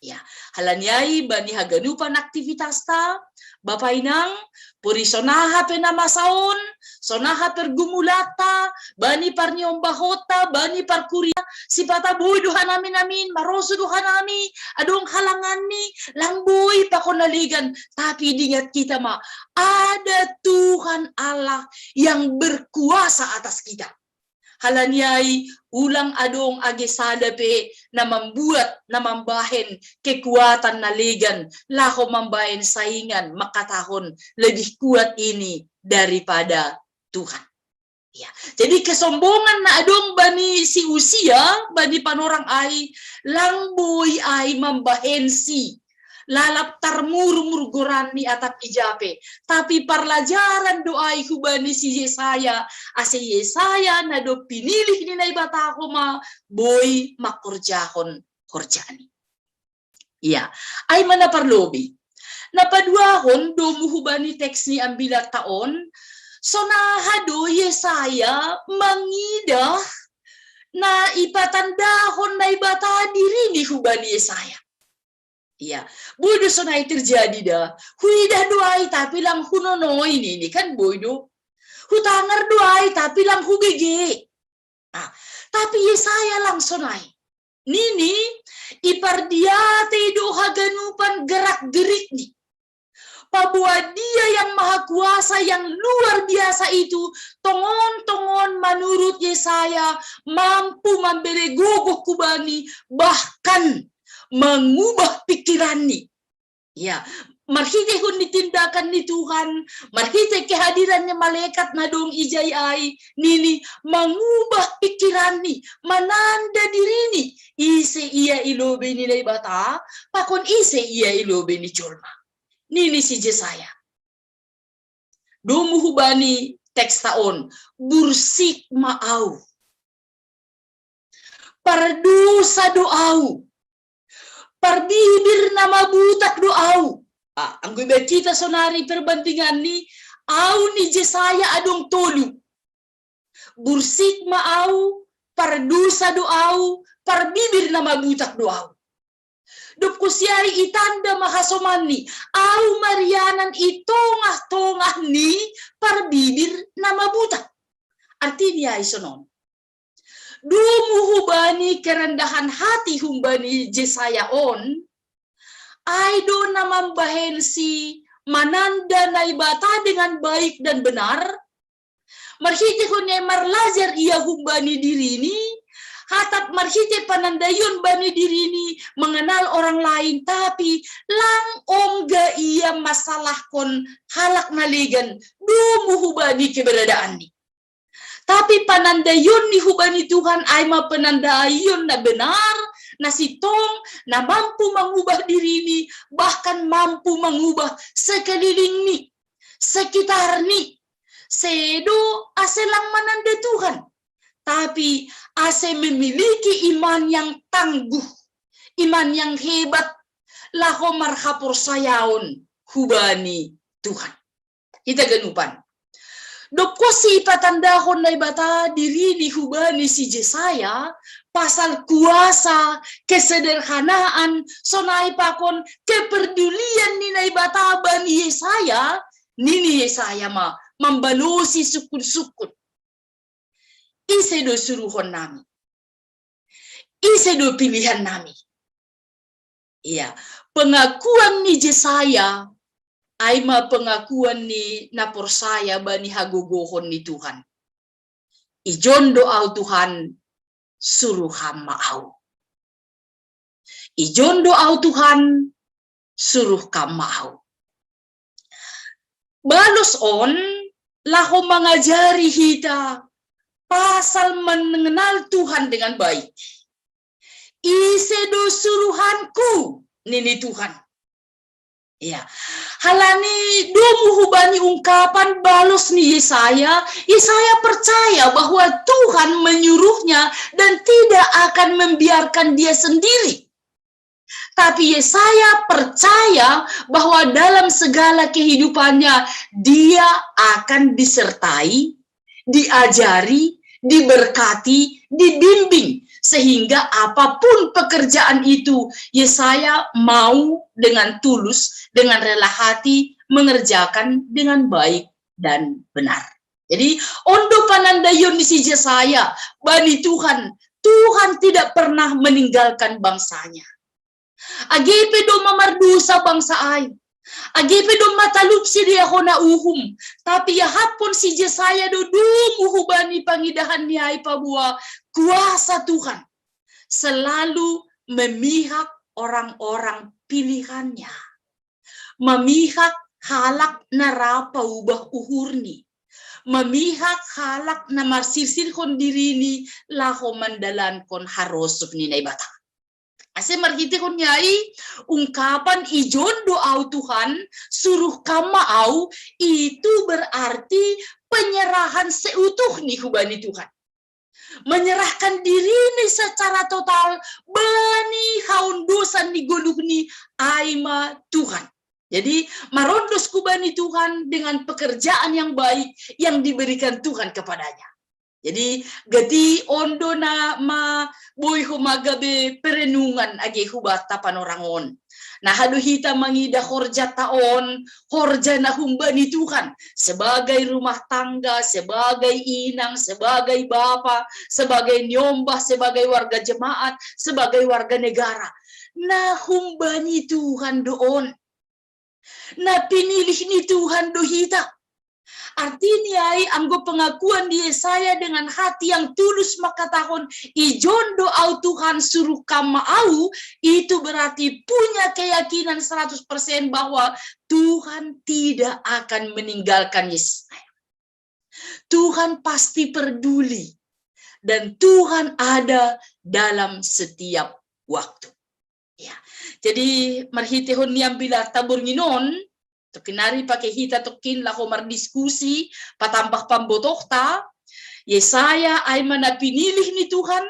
Ya, halani ai bani haganupan aktivitasta, bapa inang, puri sonaha pe na masa on, sonaha pergumulanta, bani parniombahonta, bani parkuria, sipata boi do hanami namin, marosuh do hanami, adong halanganni, lang boi pakon na legan, tapi diingat hita ma, ada Tuhan Allah yang berkuasa atas kita. Halani ai, ulang adong age sada pe na mambuat, na mambahen kekuatan na legan laho mambahen saingan, mangkatahon lebih kuat ini daripada Tuhan. Ya. Jadi kesombongan na adong bani si Usia, bani panorang ai, lang boi ai mambahensi lalap tarmurmur goranni atap ija pe. Tapi parlajaran do ai hubani si Yesaya, ase Yesaya na dob pinilih ni Naibata homa boi mangkorjahon horjani. Ia, ai ma na parlobei. Na paduahon domu hubani teks ni ambilanta on, sonaha do Yesaya mangidah na ipatandahon Naibata dirini hubani Yesaya. Ia, boi do sonai terjadi da. Huidah do ai tapi lang hunonoi nini, kan boi do. Hutangar do ai tapi lang hubege. Ah, tapi Yesaya lang sonai. Nini, ipardiatei do haganupan gerak gerikni. Pabua Dia yang Maha Kuasa, yang luar biasa itu, tongon-tongon menurut Yesaya mampu membere gogoh kubani, bahkan mengubah pikiranni. Ya, marhitehon ni tindakan ni Tuhan, marhite kehadiran ni malaikat na dong ijai ai, nini mengubah pikiranni, mananda dirini, ise ia i lobei ni Naibata, pakon ise ia i lobei ni jolma. Nini si Jesaya. Domu hubani teksta on, bursik ma au. Pardosa do au. Parbibir na mabutak do au. Ah, anggo iba kita sonari perbandinganni, au ni Jesaya adong tolu. Bursik ma au, pardosa do au, parbibir na mabutak do au. Dob kusiari itanda ma hasomanni, au marianan i tongah-tongah ni parbibir na mabutak. Artini ai sonon. Domu hubani kerendahan hati humbani Jesaya on, ai do na mambahensi mananda Naibata dengan baik dan benar, marhitehon ia marlajar ia humbani dirini, hatap marhite panandaion bani dirini mengenal orang lain, tapi lang ongga ia masalahkon halak na legan, domu hubani keberadaanni. Tapi panandaion ni hubani Tuhan ai ma panandaion na benar, na sintong, na mampu mengubah dirini, bahkan mampu mengubah sekelilingni, sekitarni. Sedo ase lang mananda Tuhan, tapi ase memiliki iman yang tangguh, iman yang hebat, laho marhaporsayaon hubani Tuhan. Hita ganupan. Dob kuasi ipatandahon Naibata dirini hubani si Jesaya, pasal kuasa, kesederhanaan, sonai pakon keperdulian ni Naibata bani Yesaya, nini Yesaya ma mambalosi sungkun-sungkun. Ise do suruhon nami? Ise do pilihan nami? Iya, pengakuan ni Jesaya ai ma pengakuan ni na porsaya bani hagogohon ni Tuhan. Ijon do au Tuhan, suruh Ham ma au. Ijon do au Tuhan, suruh Kam ma au. Balos on laho mangajari hita pasal mengenal Tuhan dengan baik. Ise do suruhanku, nini Tuhan. Ya, halani domu hubani ungkapan balos ni Yesaya, Yesaya percaya bahwa Tuhan menyuruhnya dan tidak akan membiarkan dia sendiri. Tapi Yesaya percaya bahwa dalam segala kehidupannya, dia akan disertai, diajari, diberkati, dibimbing, sehingga apapun pekerjaan itu, Yesaya mau dengan tulus, dengan rela hati mengerjakan dengan baik dan benar. Jadi, on do panandaion ni si Jesaya bani Tuhan, Tuhan tidak pernah meninggalkan bangsanya. Age pe domma mardosa bangsa ai, age pe domma talup sidea hona uhum, tapi iahaphon si Jesaya do domu hubani pangidahan ni ai paboa kuasa Tuhan selalu memihak orang-orang pilihannya, memihak halak na ra paubah uhurni, memihak halak na marsirsirhon dirini laho mandalankon harosuh ni Naibata. Ase marhitehon ni ai, ungkapan ijon do au Tuhan, suruh Kam ma au, itu berarti penyerahan seutuhni hubani Tuhan. Menyerahkan dirini secara total bani haondosan ni goluhni ai ma Tuhan. Jadi, marondos hubani Tuhan dengan pekerjaan yang baik yang diberikan Tuhan kepadanya. Jadi, gati on do na ma boi homa gabe perenungan age hubanta panorang on. Na aha do hita mangida horjanta on, horja na humbani Tuhan, sebagai rumah tangga, sebagai inang, sebagai bapa, sebagai niombah, sebagai warga jemaat, sebagai warga negara. Na humbani Tuhan do on. Na pinilih ni Tuhan do hita. Artinya, ai anggo pengakuan di Yesaya dengan hati yang tulus mengatakan, "Ijon do au Tuhan, suruh kam ma au," itu berarti punya keyakinan seratus persen bahwa Tuhan tidak akan meninggalkan Yesaya. Tuhan pasti peduli dan Tuhan ada dalam setiap waktu. Ya. Jadi marhitehon ni ambilan taborngin on, tokin ari pake hita tokin laho mardiskusi, patambah pambotohta, Yesaya ai ma na pinilih ni Tuhan,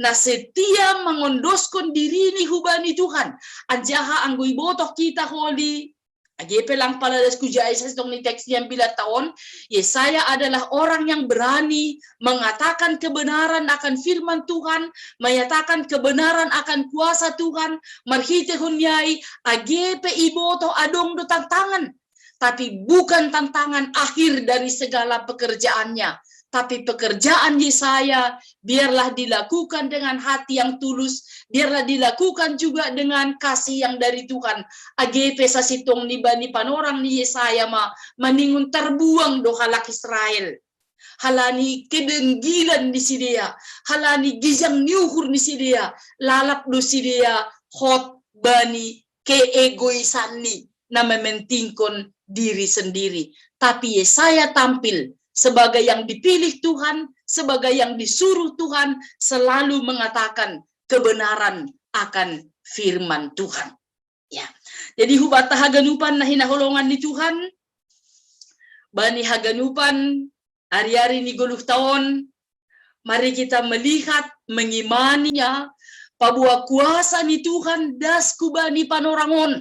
na setia mangondoskon dirini hubani Tuhan. Anjaha anggo ibotoh hita holi, age pe lang pala das kujai sasintong ni teks ni ambilan ta on, Yesaya adalah orang yang berani mengatakan kebenaran akan firman Tuhan, menyatakan kebenaran akan kuasa Tuhan, marhitehon ni ai, age pe ibotoh adong do tantangan. Tapi bukan tantangan akhir dari segala pekerjaannya. Tapi pekerjaan Yesaya biarlah dilakukan dengan hati yang tulus, biarlah dilakukan juga dengan kasih yang dari Tuhan. Age pe sasintong ni bani panorang ni Yesaya ma, maningon tarbuang do halak Israel. Halani kedenggilan ni sidea, halani gijang ni uhur ni sidea, lalap do sidea hot bani keegoisanni na mementingkon diri sendiri. Tapi Yesaya tampil sebagai yang dipilih Tuhan, sebagai yang disuruh Tuhan, selalu mengatakan kebenaran akan firman Tuhan. Ya. Jadi hubata haganupan na hinaholongan ni Tuhan, bani haganupan ari-ari ni goluhta on, mari kita melihat, mengimani ya, paboa kuasa ni Tuhan das hubani panorang on,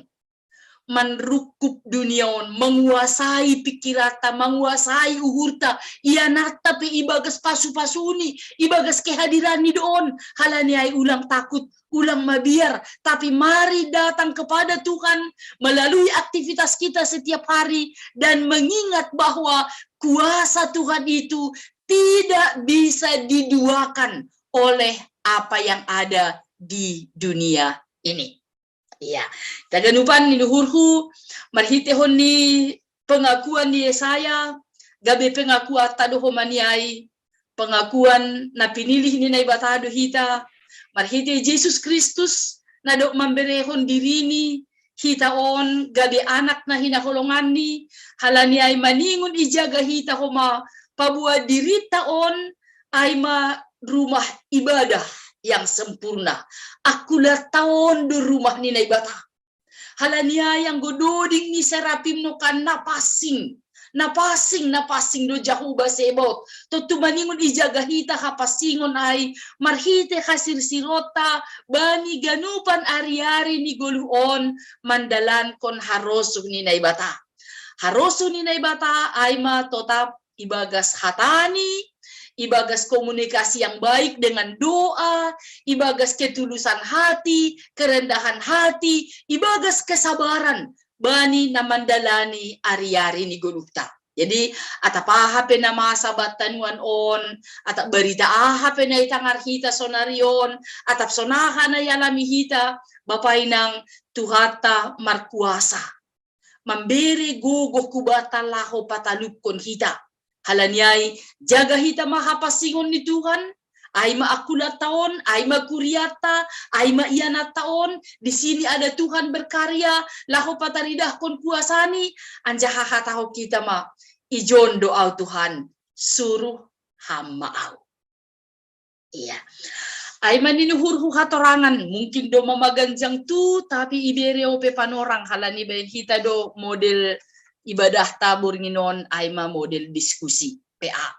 manrungkub dunia on, menguasai pikiranta, menguasai uhurta, ianatta pe ibagas pasu-pasuni, ibagas kehadiranni do on, halani ai ulang takut, ulang mabiar, tapi mari datang kepada Tuhan melalui aktivitas kita setiap hari dan mengingat bahwa kuasa Tuhan itu tidak bisa diduakan oleh apa yang ada di dunia ini. Iya, haganupan ni uhurhu, marhitehon ni pengakuan ni Yesaya, gabe pengakuanta do homa ni ai, pengakuan na pinilih ni Naibata do hita, marhite Jesus Kristus, na dob mamberehon dirini, hita on gabe anak na hinaholonganni, halani ai maningon ijaga hita homa, paboa dirinta on ai ma rumah ibadah yang sempurna. Angkulanta on do rumah ni Naibata. Halani ai anggo doding ni serapim no kan na pansing. Na pansing, na pansing do Jahowa Zebaot. Tontu maningon ijaga hita hapansingon ai, marhite hasirsironta, bani ganupan ari-ari ni goluh on, mandalankon harosuh ni Naibata. Harosuh ni Naibata ai ma totap ibagas hatani, ibagas komunikasi yang baik dengan doa, ibagas ketulusan hati, kerendahan hati, ibagas kesabaran, bani na mandalani ari-ari ni goluhta. Jadi, atap aha pe na masa banta nuan on, atap barita aha pe na itangar hita sonari on, atap sonaha na ialami hita, Bapa inang, Tuhanta markuasa. Mambere gogoh hubanta laho patalupkon hita. Halani ai, jaga hita ma hapansingon ni Tuhan, ai ma angkulanta on, ai ma kurianta, ai ma ianatta on, di sini ada Tuhan berkarya, laho pataridahkon kuasani, anjaha hatahon hita ma, ijon do au Tuhan, suruh ham ma au. Iya. Ai ma ni uhurhu hatorangan, mungkin do mamaganjang tu, tapi ibere ope panorang halani baen hita do model ibadahta borngin on ai ma model diskusi P A.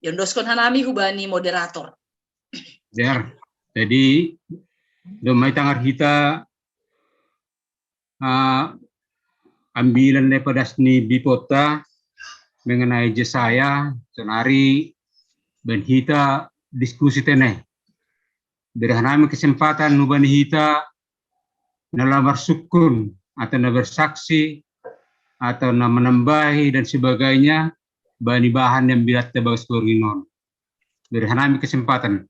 Iondoskon hanami hubani moderator. Der. Jadi, do mai tangar hita uh, ambilan lepadas ni bipotta mengenai Jesaya, sonari baen hita diskusi tene. Bere hanami kesempatan hubani hita na la marsukkun atau na bersaksi atau na menambahi dan sebagainya bani bahan yang bilatta bagas borngin on. Bere hanami kesempatan.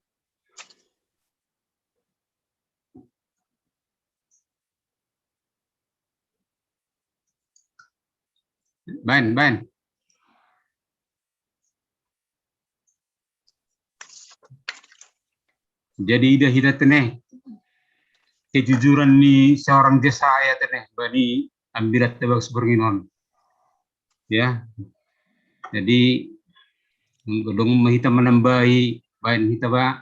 Baen, baen. Jadi ida hita tene kejujuran ni seorang Jesaya tene bani ambirat tebak seberginon. Ya. Jadi dong mahita menambahi baen hita ba,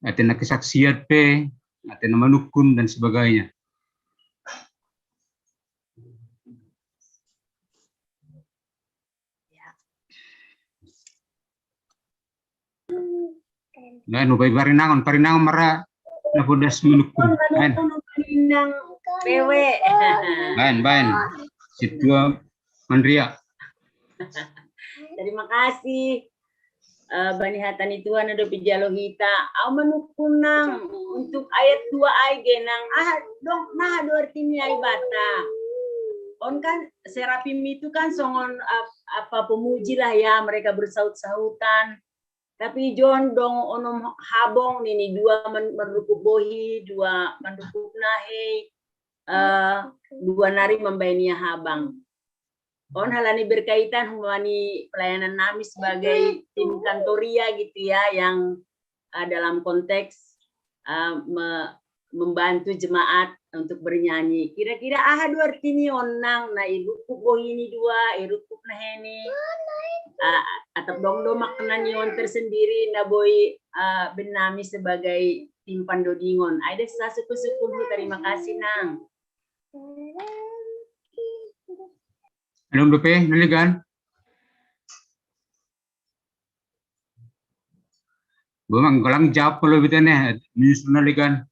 atena kesaksian pe, atena manukun dan sebagainya. Nah, nubai parinangon, parinangon mara na podas manukun. Baen. Pewe. Baen, baen. Situa Mandria. Terima kasih. Uh, bani hata ni Tuhan ado pijalo hita. Au manukun nang untuk ayat dua ai genang. Ah, dong, nah, ado arti ni ai bata. On kan serapim itu kan songon uh, apa pemuji lah ya, mereka bersaut-sautan. Tapi John dong onom habong nini, dua man, manrukup bohi, dua manrukup nahei, uh, dua nari mambaen ia habang. On halani berkaitan humani pelayanan nami sebagai tim kantoria gitu ya, yang uh, dalam konteks uh, me, membantu jemaat untuk bernyanyi. Kira-kira aha do arti ni on nang, na irukup bohi ni dua, irukup nahei ni. Uh, atap dong do makna ni on tersendiri na boi uh, benami sebagai tim pandodingon. Ai da sasukun-sukun, terima kasih nang. Anu dope nalegan. Bumang kolang jawab kalau bitane, menyusun nalegan.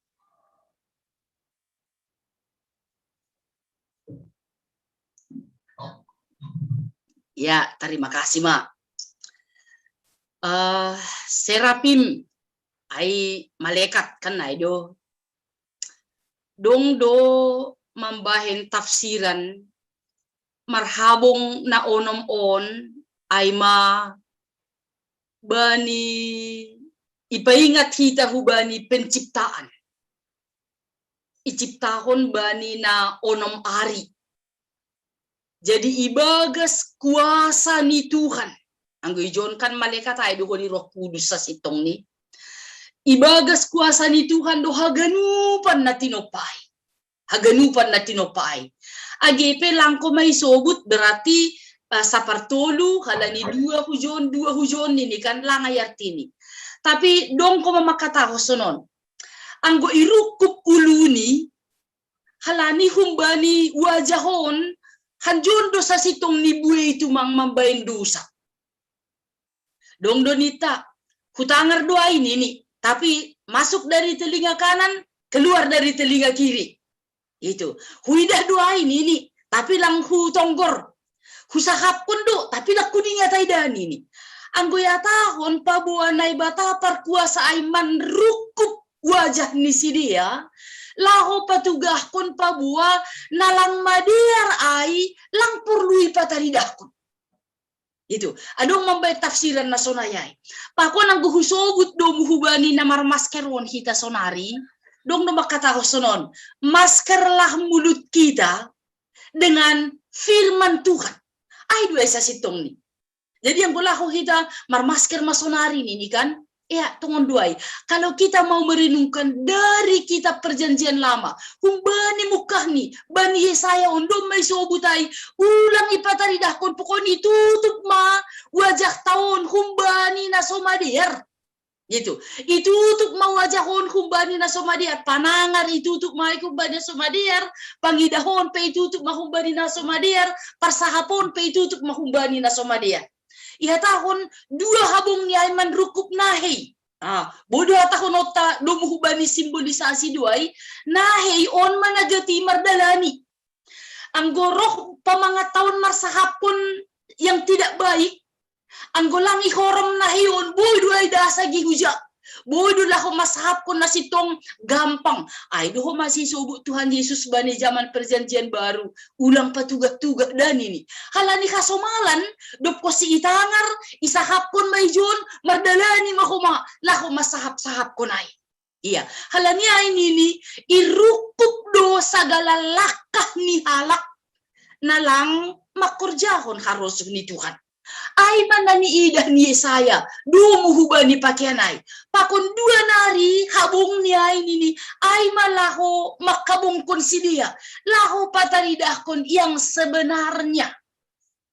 Ya, terima kasih, Mak. Uh, serapim, ai malekat kan ai do. Dong do mambahen tafsiran marhabong na onom on, ai ma bani ipaingat hita hubani penciptaan. Iciptahon bani na onom ari. Jadi ibagas kuasa ni Tuhan. Anggo ijon kan malekat ai do honi Roh Kudus sasintong ni. Ibagas kuasa ni Tuhan do haganupan na tinopai. Haganupan na tinopai. Age pe langko mai sobut berarti uh, sapartolu halani dua hujon, dua hujon ini kan langai artini. Tapi dong ko mamakataho sonon. Anggo irukup uluni halani humbani wajah on hanjon do sasintong ni bue itu mang mambaen dosa. Dong do nita, hutangar do ai nini, tapi masuk dari telinga kanan, keluar dari telinga kiri. Itu. Huidah do ai nini, tapi lang hutonggor. Husahapkon do, tapi lang hudingat ai da nini. Anggo iatahon paboa Naibata parkuasa ai manrukup wajah ni sidea, laho patugahkon paboa na lang madear ai lang porlu ipataridahkon. Itu, adong mambaen tafsiran na sonai ai. Pakon anggo husobut domu hubani na marmasker on hita sonari, dong do mangkatahon sonon, maskerlah mulut kita dengan firman Tuhan. Ai do esa sintong ni. Jadi anggo laho hita marmasker ma sonari nini kan, ya tongon do ai. Kalau kita mau merenungkan dari kitab perjanjian lama, humbani mungkahni, bani Yesaya on do ma isobut ai, ulang ipataridahkon pokokni itutup ma wajah ta on humbani na so madear. Gitu. Itutup ma wajah on humbani na so madear, panangar itutup ma humbani na so madear, pangidah on pe itutup ma humbani na so madear, parsahap on pe itutup ma humbani na so madear. Ihatahon dua habong ni ai manrukup nahei. Ah, boi do hatahononta domu hubani simbolisasi do ai, nahei on ma na gati mardalani. Anggo roh pamangantaon marsahapkon yang tidak baik, anggo lang ihorom nahei on, boi do ai da asa gi huja. Boi do laho marsahapkon na sintong gampang. Ai do ho masisobut Tuhan Yesus bani jaman perjanjian baru, ulang patugah-tugah da nini. Halani hasomalan, dob konsi itangar, isahapkon ma ijon, mardalani ma homa, laho marsahap-sahapkon ai. Iya, halani ai nini, irukup do sagala langkah ni halak na lang makorjahon harosuh ni Tuhan. Ai ma na niidah ni Yesaya, domu hubani pakean ai. Pakon dua nari habong ni ai nini, ai ma laho mangkabongkon sidea, laho pataridahkon yang sebenarnya.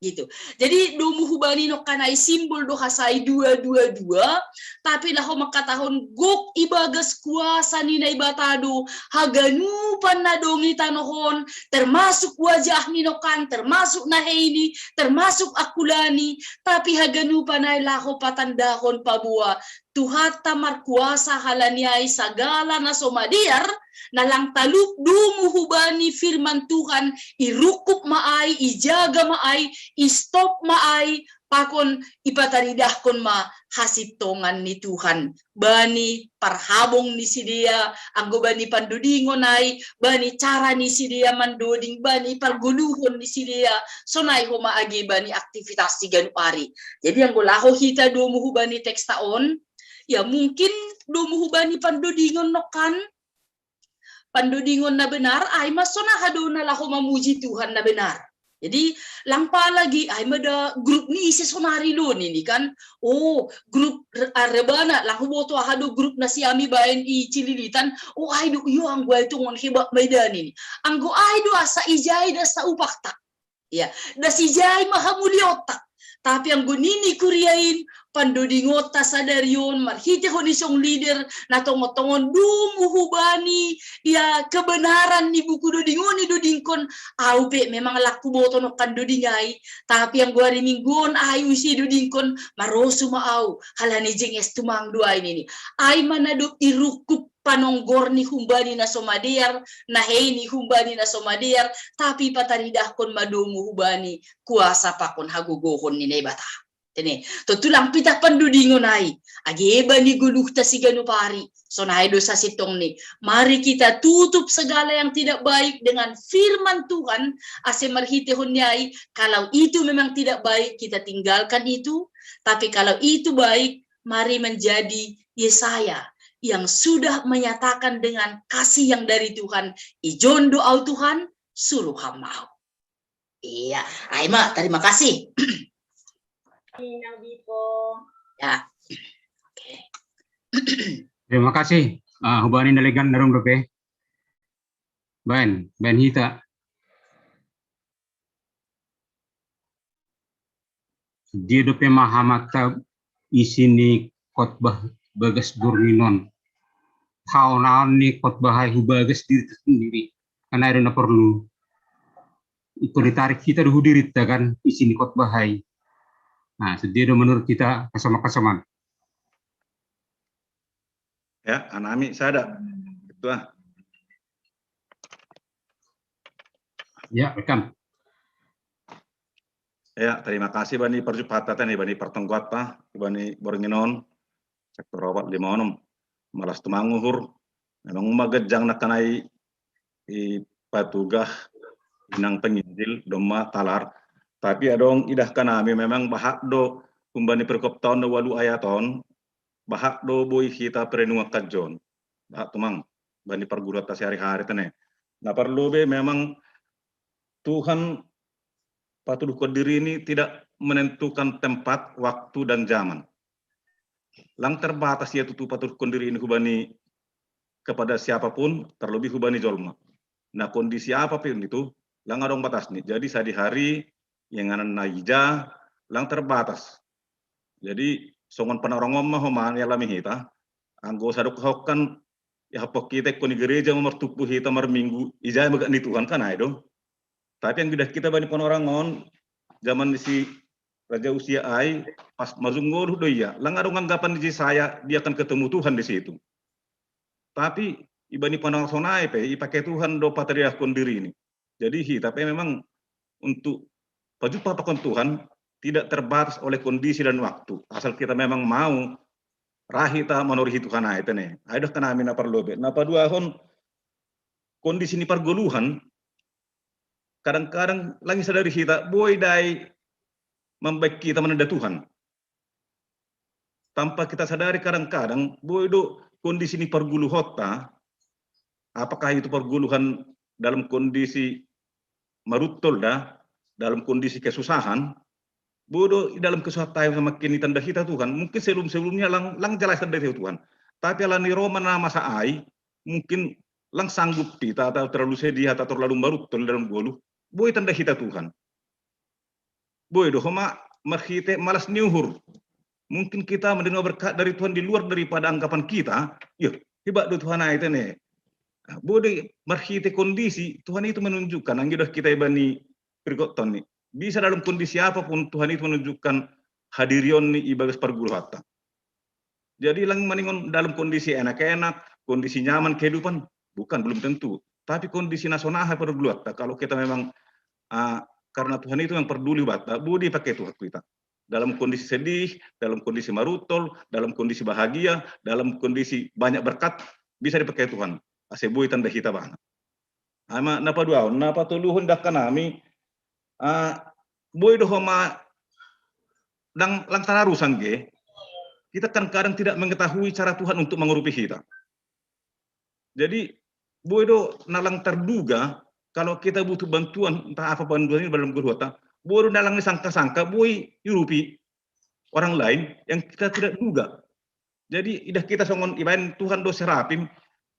Gitu. Jadi domu hubani nongkan ai simbol do hasai dua dua dua, tapi laho mangkatahon gok ibagas kuasa ni Naibata do haganupan na dong i tanoh on, termasuk wajah ni nongkan, termasuk naheini, termasuk akulani, tapi haganupan ai laho patandahon paboa Tuhanta markuasa halani ai sagala na so madear, na lang talup domu hubani firman Tuhan, irungkub ma ai, ijaga ma ai, istop ma ai, pakon ipataridahkon ma hasintongan ni Tuhan. Bani parhabong ni sidea, anggo bani pandodingon ai, bani cara ni sidea mandoding, bani pargoluhon ni sidea, sonai homa age bani aktivitas siganup ari. Jadi anggo laho hita domu hubani teksta on, ya mungkin domu hubani pandodingon nongkan, pandodingon na benar, ai ma sonai do na laho mamuji Tuhan na benar. Jadi lang pala age ai ma da grup ni ise sonari do nini kan. Oh, grup re-, ah, rebana, lang huboto aha do grup na sian i baen i Cililitan. Oh, ai do, iyo anggo ai tongon hebat ma i da nini. Anggo ai do asa ijai da saupakta. Ya, da sijai ma hamuliaonta. Tapi anggo nini kuria in, pandodingonta sadari on marhitehon i song leader, na tongon-tongon domu hubani, ya, kebenaran ni buku doding on i dodingkon, au pe memang lang huboto nongkan doding ai, tapi anggo ari Minggu on ai ise dodingkon, marosu ma au, halani jenges tumang do ai nini. Ai ma na dob irungkub panonggor ni humbani na so madear, naheini humbani na so madear, tapi pataridahkon ma domu hubani kuasa pakon hagogohon ni Naibata. Tene, tontu lang pitah pandodingon ai, age bani goluhta siganup ari, sonai do sasintongni. Mari kita tutup segala yang tidak baik dengan firman Tuhan, ase marhitehon ni ai, kalau itu memang tidak baik, kita tinggalkan itu, tapi kalau itu baik, mari menjadi Yesaya yang sudah menyatakan dengan kasih yang dari Tuhan, "Ijon do au Tuhan, suruh Ham ma au." Iya, ai ma, terima kasih. Nina Biko. Ya. Oke. Terima kasih. Ah, hubani na legan na dong dope. Baen, baen hita. Dia dope ma hamata isi ni khotbah bagas borngin on. Haonaon ni khotbah ai hubagas dirinta sendiri. Kan ai do na porlu. Ingkon ditarik hita do hu dirinta kan isi ni khotbah ai. Nah, sedia do menurut kita kasoman-kasoman. Ya, anami sada. Ketua. Ya, rekan. Ya, terima kasih bani parjumpahanta tene, bani partonggoanta, bani borngin on, sektor opat lima onom. Malas tumang uhur, memang ma ganjang nangkin ai i patugah inang penginjil domma talar. Tapi adong idah hanami memang bahat do humbani perikopta on do ualu ayat on, bahat do boi hita perenungakon jo on. Bahat tumang bani pargulanta sehari-hari tene. Na parlu be memang Tuhan patuduhkon diri ini tidak menentukan tempat, waktu, dan zaman. Lang terbatas ia tutu patuduhkon diri ini hubani kepada siapapun, terlebih hubani jolma. Nah, kondisi apapun itu, lang adong batasni. Jadi sadihari, inganan na ija, lang terbatas. Jadi songon panorang on ma homa nialami hita, anggo sadok hokkan, ya, hampok hita ingkon i gereja ma martumpu hita marminggu, ijai ma gak ni Tuhan kan ai do. Tapi anggo idah hita bani panorang on, zaman ni si Raja Usia ai, pas marjung ngolu do ia. Lang adong anggapan ni Jesaya, dia akan ketemu Tuhan di situ. Tapi ibani panorang sonai pe, ipake Tuhan do pataridahkon diri ini. Jadi hita pe memang untuk pajumpa pakon Tuhan tidak terbatas oleh kondisi dan waktu. Asal kita memang mau, ra hita manorisi Tuhan ai tene. Ai do hanami na parlu be. Na paduahon, kondisi ni pargoluhan, kadang-kadang lang isadari hita, boi dai mambaen hita mananda Tuhan. Tanpa kita sadari kadang-kadang, boi do kondisi ni pargoluhonta, apakah itu pargoluhan dalam kondisi maruntol da, dalam kondisi kesusahan, bodo dalam kesusahan tai sama kini tanda hita Tuhan. Mungkin sebelum-sebelumnya lang, lang jelas tanda hita Tuhan. Tapi ala ni Roma na masa ai, mungkin lang sanggup kita atau terlalu sedih atau terlalu marutol dalam golu. Boy tanda hita Tuhan. Boy do homa marhite malas ni uhur. Mungkin kita menerima berkat dari Tuhan di luar daripada anggapan kita. Yo, hebat do Tuhan ai tene. Bodo marhite kondisi, Tuhan itu menunjukkan, anggido kita ibani perikot toni. Bisa dalam kondisi apapun Tuhan itu menunjukkan hadirion ni ibagas parguluhatta. Jadi lang maningon dalam kondisi enak-enak, kondisi nyaman kehidupan, bukan, belum tentu. Tapi kondisi nasional parguluhatta, kalau kita memang uh, karena Tuhan itu yang peduli batta, budi pakai Tuhan kita. Dalam kondisi sedih, dalam kondisi marutol, dalam kondisi bahagia, dalam kondisi banyak berkat, bisa dipakai Tuhan. Ase bui tanda hita bana. Ama napa dua, napa tuluhun dakka nami, uh, boy do homa dang lang tararu sangge, kita kan kadang tidak mengetahui cara Tuhan untuk mengurupi kita. Jadi boy do nalang terduga kalau kita butuh bantuan, entah apa bantuan ini dalam guru otak, boy do nalang disangka-sangka, boy irupi orang lain yang kita tidak duga. Jadi idah kita songon ibaen Tuhan do serapim,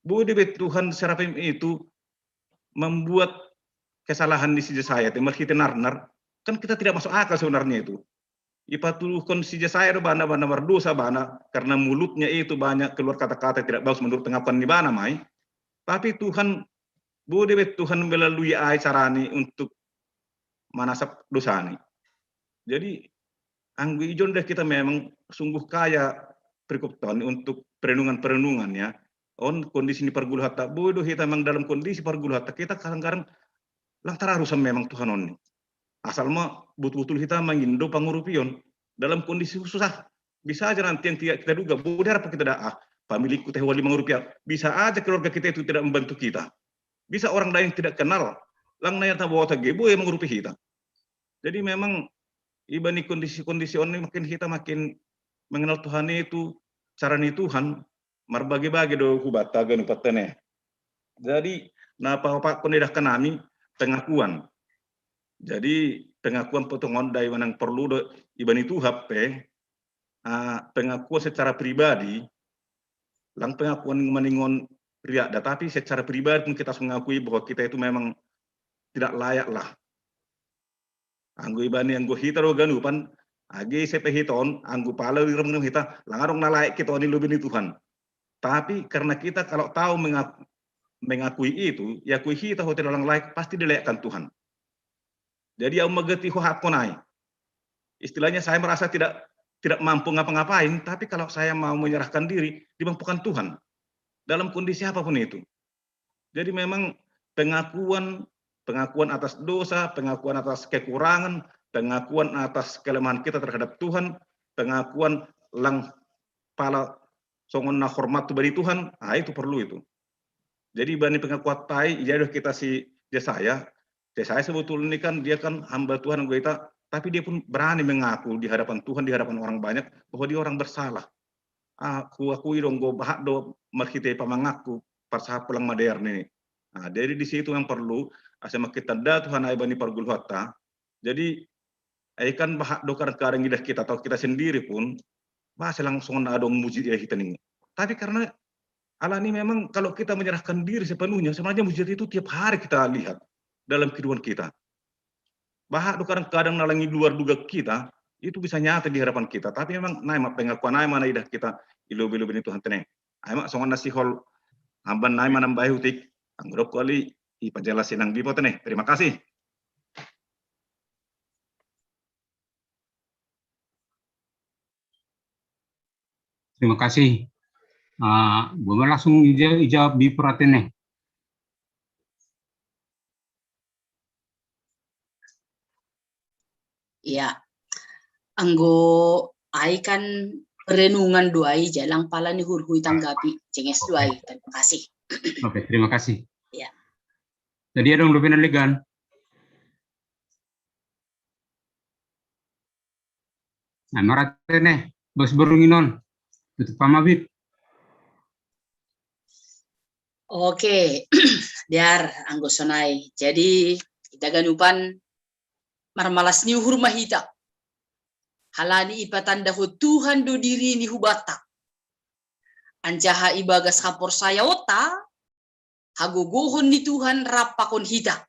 boy do Tuhan serapim itu membuat kesalahan di sisi saya, marhite narnar, kan kita tidak masuk akal sebenarnya itu. Ipatuduhkon si Jesaya do bana, bana mardosa bana, karena mulutnya itu banyak keluar kata-kata tidak bagus menurut pengakuan ni bana mai. Tapi Tuhan, bode bet Tuhan melalui ai carani untuk manasap dosani. Jadi anggo ijon deh kita memang sungguh kaya perikop Tuhan untuk perenungan-perenungan ya. On kondisi ni pargulu hatta, bodo kita memang dalam kondisi pargulu hatta, kita kadang-kadang lang tararusan memang Tuhan on ni. Asal ma betul-betul kita mangindo pangurupion dalam kondisi susah. Bisa aja nanti yang tidak kita duga, bodoh apa kita dah, ah, pemilikku teh wali mangurupion. Bisa aja keluarga kita itu tidak membantu kita. Bisa orang lain tidak kenal, lang naya tabawa tage, boy mangurupi kita. Jadi memang ibani kondisi-kondisi on ini makin kita makin mengenal Tuhan itu, cara ni Tuhan, marbage-bage do hubata ganup pattene. Jadi na pahopakkon idah kanami pengakuan. Jadi pengakuan potongon dai manang perlu do ibani Tuhan pe, uh, pengakuan secara pribadi, lang pengakuan maningon riak, tapi secara pribadi pun kita harus mengakui bahwa kita itu memang tidak layak lah. Anggo ibani anggo hita do ganupan, age sepe hita on, anggo pala irem hita, lang adong na layak kita on i lobi ni Tuhan. Tapi karena kita kalau tahu mengakui itu, ya kui hita hotel orang layak, pasti dilayakkan Tuhan. Jadi au magati ho hakon ai. Istilahnya saya merasa tidak tidak mampu ngapa-ngapain, tapi kalau saya mau menyerahkan diri, dimampukan Tuhan. Dalam kondisi apapun itu. Jadi memang pengakuan pengakuan atas dosa, pengakuan atas kekurangan, pengakuan atas kelemahan kita terhadap Tuhan, pengakuan lang pala songon na hormat tu bani Tuhan, ah itu perlu itu. Jadi bani pengakuan tai, jadi kita si Jesaya, Jesaya sebetulnya kan dia kan hamba Tuhan anggota, tapi dia pun berani mengaku di hadapan Tuhan, di hadapan orang banyak bahwa dia orang bersalah. Ah, ku aku idong go bahat do marhite pamangakku parsahap pulang modern ini. Nah, jadi di situ yang perlu asa makin tanda Tuhan ai bani parguluhatta. Jadi ai kan bahat do kadang-kadang idah kita atau kita sendiri pun bahasa langsung adong muji ya kita nih. Tapi karena alani memang kalau kita menyerahkan diri sepenuhnya, sebenarnya mujizat itu tiap hari kita lihat dalam kehidupan kita. Bahat do kadang-kadang nalangi luar duga kita, itu bisa nyata di hadapan kita. Tapi memang naima pengakuan naima na idah kita ilobi-lobi ni Tuhan teneng. Aima songon nasihol amban naima nambai hutik, anggo kali ipajelas inang bipo teneng. Terima kasih. Terima kasih. Uh, boleh langsung ijawab di Pratene. Iya. Anggo ai kan renungan doai jalang pala ni hurhui tanggapi. Cenges doai. Terima kasih. Oke, terima kasih. Iya. Jadi ada yang lebih legan. Nah, marate ne, bos burung inon. Tutup pamabit. Oke, biar anggo sonai. Jadi kita ganupan Marmalas ni uhur ma hita. Halani ipatandahon Tuhan do dirini hubanta. Anjaha ibagas haporsayaonta, hagogohon ni Tuhan rap pakon hita.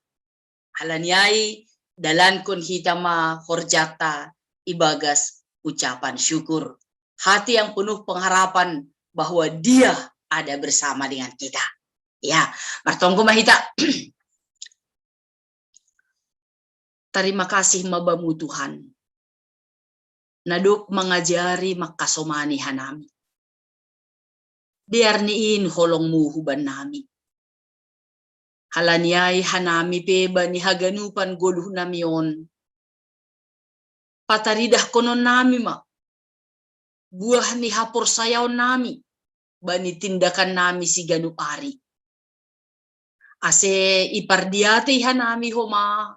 Halani ai dalankon hita ma horjanta ibagas ucapan syukur. Hati yang penuh pengharapan bahwa Dia ada bersama dengan kita. Ya, martonggo ma hita. Tarima kasih ma Bamu Tuhan, na dob mangajari mangkasomani hanami. Dear ni in holongMu hubannami. Halani ai hanami pe bani haganupan goluhnami on, pataridahkononnami ma buah ni haporsayaonnami bani tindakannami siganup ari. Ase ipardiatei hanami homa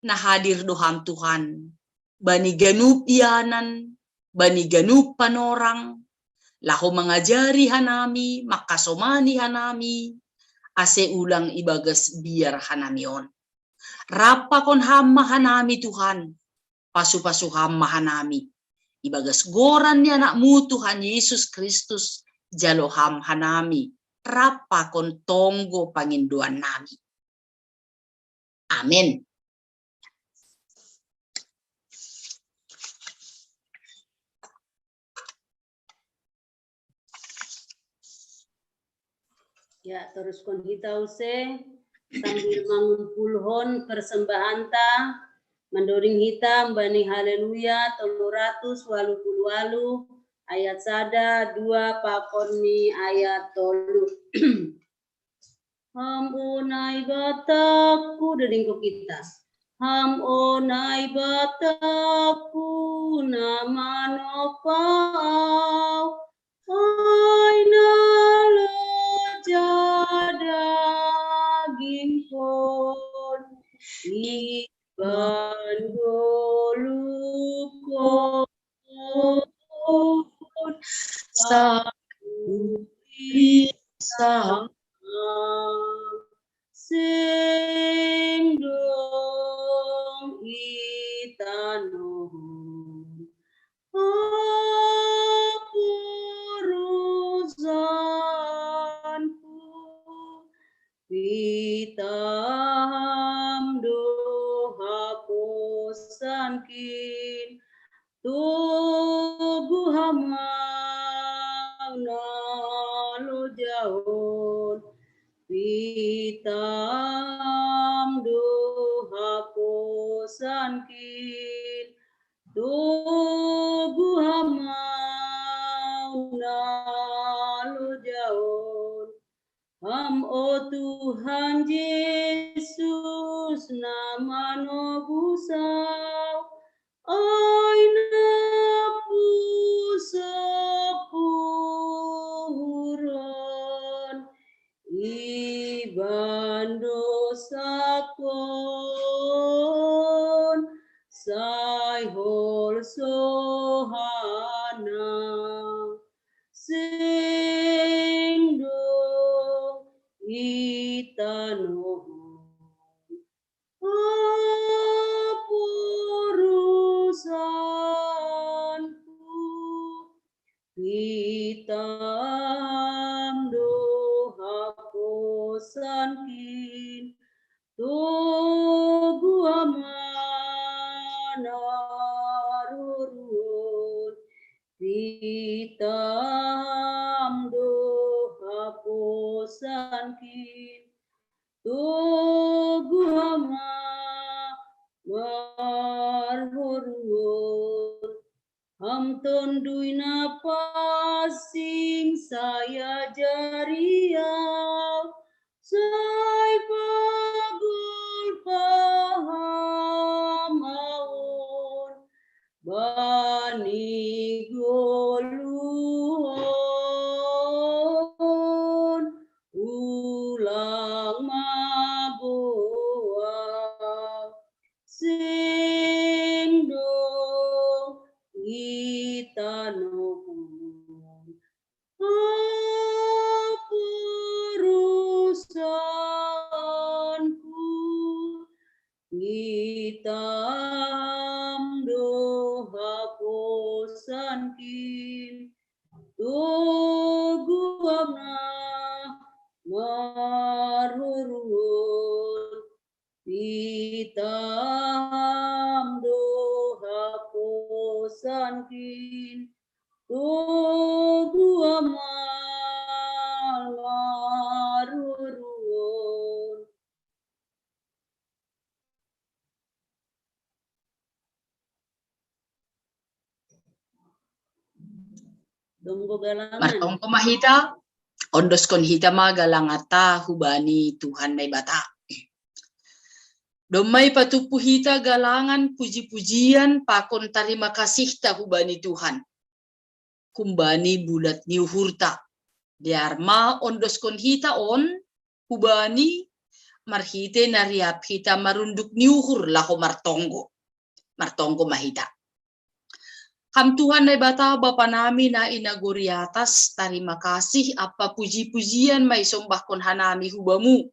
na hadir do Ham Tuhan, bani ganup ianan, bani ganup panorang, laho mangajari hanami, mangkasomani hanami, ase ulang ibagas biar hanami on. Rap pakon Ham ma hanami Tuhan, pasupasu Ham ma hanami. Ibagas goran ni AnakMu Tuhan Yesus Kristus, jalo Ham hanami, rap pakon tonggo pangindoannami. Amen. Ya, toruskon hita use sambil mangumpulhon persembahanta, mandoring hita mambani Haleluya tolu ratus walu pulu walu, ayat sada, dua, pakon ni ayat tolu. Ham o Naibatangku, dengke hita. Ham o Naibatangku, na manompa au, ai na loja dagingkon iban goluhkon, sakurisah seng dong itanohon. Haporusanku, pitaham do haposankin, toguham au na loja on, pitaham do haposankin, toguham au na loja on. Ham o Tuhan Jesus na manobus au, ai na pusok uhur on iban dosakon, sai holso hana seng dong itanohon. Haporusanku, pitaham do haposankin, toguham au na ruru on, pitaham do haposankin, toguham au marhorhor. Ham Tonduy Napansing, sai ajari au, sai pagolpa Ham au on bani goluh on, ulang mago au seng dong itanohon. Haporusanku, pitaham Togu ama marhurhun, pitam doha posankin. Togu ama marhurhun. Donggo galangan. Martonggo ma hita, ondoskon hita ma galanganta hubani Tuhan Naibata. Domma ipatupu hita galangan puji-pujian pakon tarima kasihta hubani Tuhan. Humbani bulat ni uhurta. Dear ma ondoskon hita on, hubani marhite na riap hita marunduk ni uhur laho martonggo. Martonggo ma hita. Ham Tuhan Naibata Bapa nami na i nagori atas, tarima kasih ampa puji-pujian ma isombahkon hanami hubamu.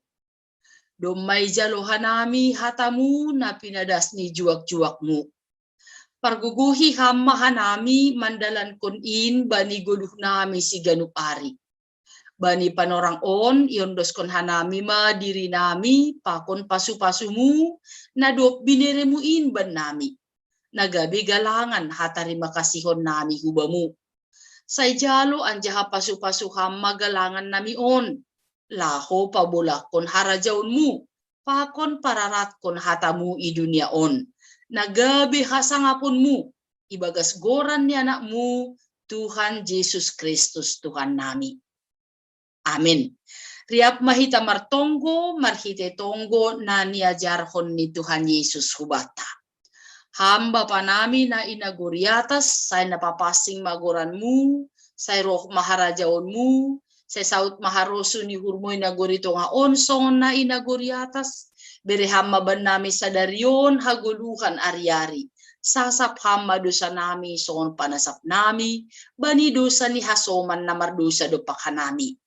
Domma ijalo hanami hatamu na pinadas ni juak-juakmu. Pargogohi ham ma hanami mandalankon in bani goluh nami siganup ari. Bani panorang on iondoskon hanami ma diri nami pakon pasu-pasumu na dob bineremu in bannami, na gabe galangan hatarima kasihon nami hubamu. Sai jalo anjaha pasu-pasu ham ma galangan nami on, laho pabolahkon harajaonmu, pakon pararatkon hatamu i dunia on, na gabe hasangaponmu, ibagas goran ni Anakmu, Tuhan Jesus Kristus Tuhan nami. Amin. Riap ma hita martonggo marhite tonggo na niajarhon ni Tuhan Yesus hubanta. Ham Bapa nami na i nagori atas, sai na papansing ma goranmu, sai roh ma harajaonmu, sai saut ma harosuh ni uhurmu i nagori tonga on songon na i nagori atas. Bere ham ma bannami sadari on hagoluhan ari-ari. Sasap ham ma dosa nami songon panasap nami bani dosa ni hasoman na mardosa dompak hanami.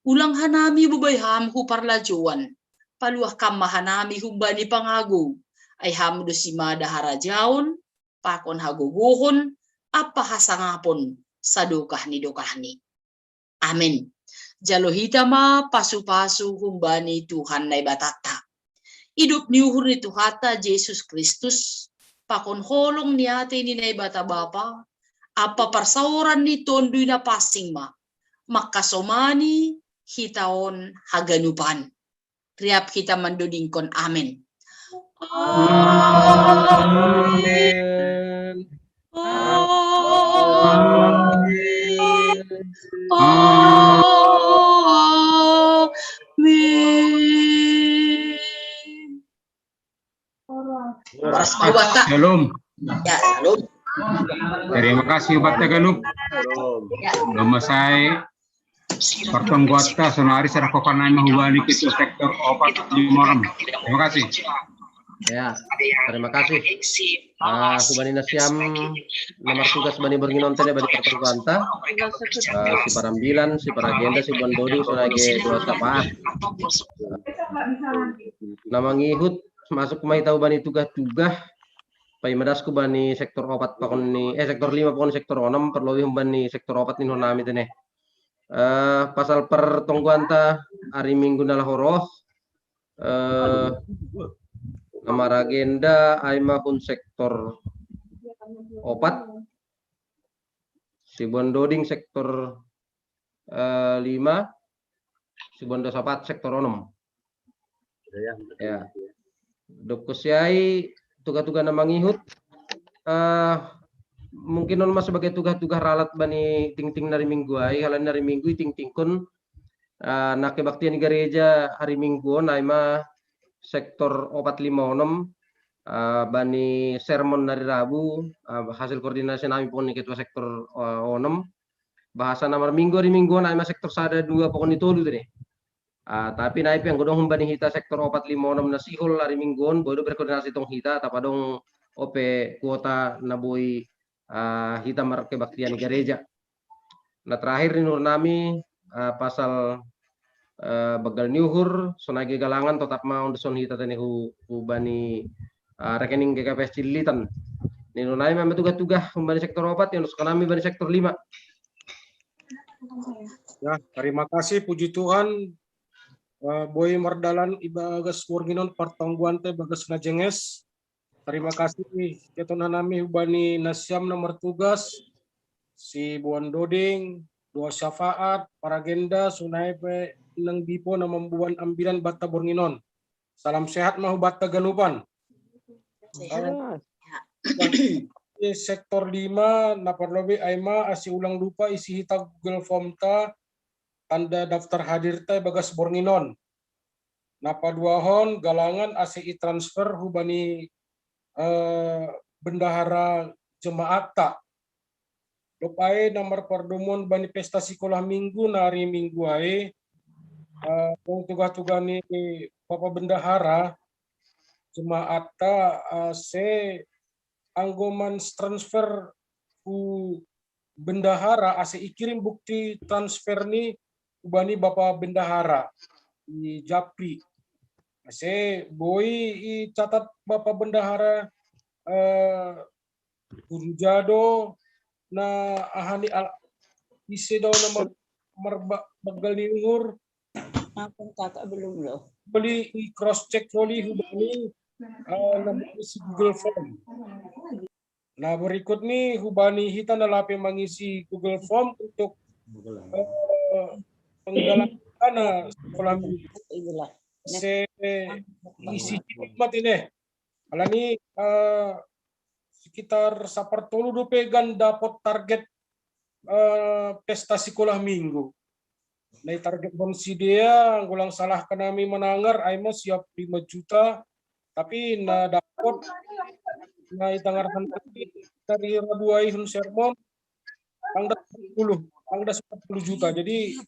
Ulang hanami bobai ham hu parlajouan, paluah kam ma hanami humbani pangagou, ai ham do simada harajaon, pakon hagogohon, ampa hasangapon, sadokah ni dokahni. Amin. Jalo hita ma pasu-pasu humbani Tuhan Naibatanta. Idop ni uhur ni Tuhanta Jesus Kristus, pakon holong ni ate ni Naibata Bapa, ampa parsaoran ni Tonduy Napansing ma, mangkasomani hita on haganupan. Riap hita mandodingkon amin. Amin. Amin. Amin. Horas ma Hubanta. Syalom. Ya, syalom. Terima kasih Hubanta ganup. Syalom. Ya. Domma sai partonggoanta sonari, sada hokana ma hubani ketua sektor opat lima onom. Terima kasih. Ya, terima kasih. Ah, hubani nasiam na martugas bani borngin on tene bani partonggoanta. Ah, si Parambilan, si Paragenda, si Bondoding, sonai ge dohot sapaat. Na mangihut masuk ma hita hubani tugah-tugah. Paima dasku bani sektor opat pakon ni, eh, sektor lima pakon sektor onom, parlobei humbani sektor opat ninna hami tene. Eh, pasal partonggoanta ari Minggu na laho roh, eh, na maragenda ai ma hun sektor opat, si Bondoding sektor, eh, lima, si Bondo Sapat sektor onom. Ya. Dokkon si ai tugah-tugah na mangihut, eh, mungkin on ma sebagai tugah-tugah ralat bani tingting na ari Minggu ai, halani na ari Minggu itingtingkon, eh, na kebaktian ni gareja ari Minggu on ai ma sektor opat lima onom, eh, bani sermon na ari Rabu, eh, hasil koordinasi nami pakon ni ketua sektor, eh, onom, bahasa na marminggu ari Minggu on ai ma sektor sada, dua pakon ni tolu tene. Ah, tapi nai pe anggo adong humbani hita sektor opat lima onom na sihol ari Minggu on, boi do berkoordinasi tong hita, tapa adong ope kuota na boi, ah, hita markebaktian i gareja. Na terakhir ninna hami, ah, pasal, eh, banggal ni uhur, sonai ge galangan totap ma ondoskon hita tene hu, hubani, ah, rekening G K P S Cililitan. Ninna hami ma tugah-tugah humbani sektor opat, iondoskon hami bani sektor lima. Ya, terima kasih, puji Tuhan. Eh, Boy mardalan ibagas bornginon partongguanta ibagas na jenges. Terima kasih keton hanami hubani nasiam na martugas, si Boan Doding, Doa Syafaat, Paragenda, sonai pe nang Bipo na mamboan ambilan banta bornginon. Salam sehat ma hubanta ganupan. Sehat. Di sektor lima na parlobei ai ma ase ulang lupa isi hita Google Form ta, tanda daftar hadir ta ibagas bornginon. Na paduahon galangan ase i-transfer hubani eh, bendahara jemaat ta. Dob ai na marpardomuan bani pesta sikolah minggu na ari minggu ai, eh, tugah-tugah ni Bapa Bendahara jemaat ta ase anggo man-transfer hu bendahara ase ikirim bukti transfer ni hubani Bapa Bendahara i Japri. Ase boi icatat Bapa Bendahara eh, guru jado na ahani al ise do na mar, mar, baggal ni uhur. Makan kakak belum loh. Beli i cross check holi hubani eh, na mangisi Google Form. Nah, berikut nih hubani hita na lape mangisi Google Form untuk eh, penggalangan dana sekolah minggu. Se isi hikmat ini. Alani eh, sekitar sapartolu dope gan dapot target eh, pesta sikolah minggu. Na i target hon sidea, anggo lang salahkan ami manangar, ai ma siap lima juta, tapi na dapot na itangarhon dari rabu ai hon sermon, angda sepuluh, angda sepuluh juta. Jadi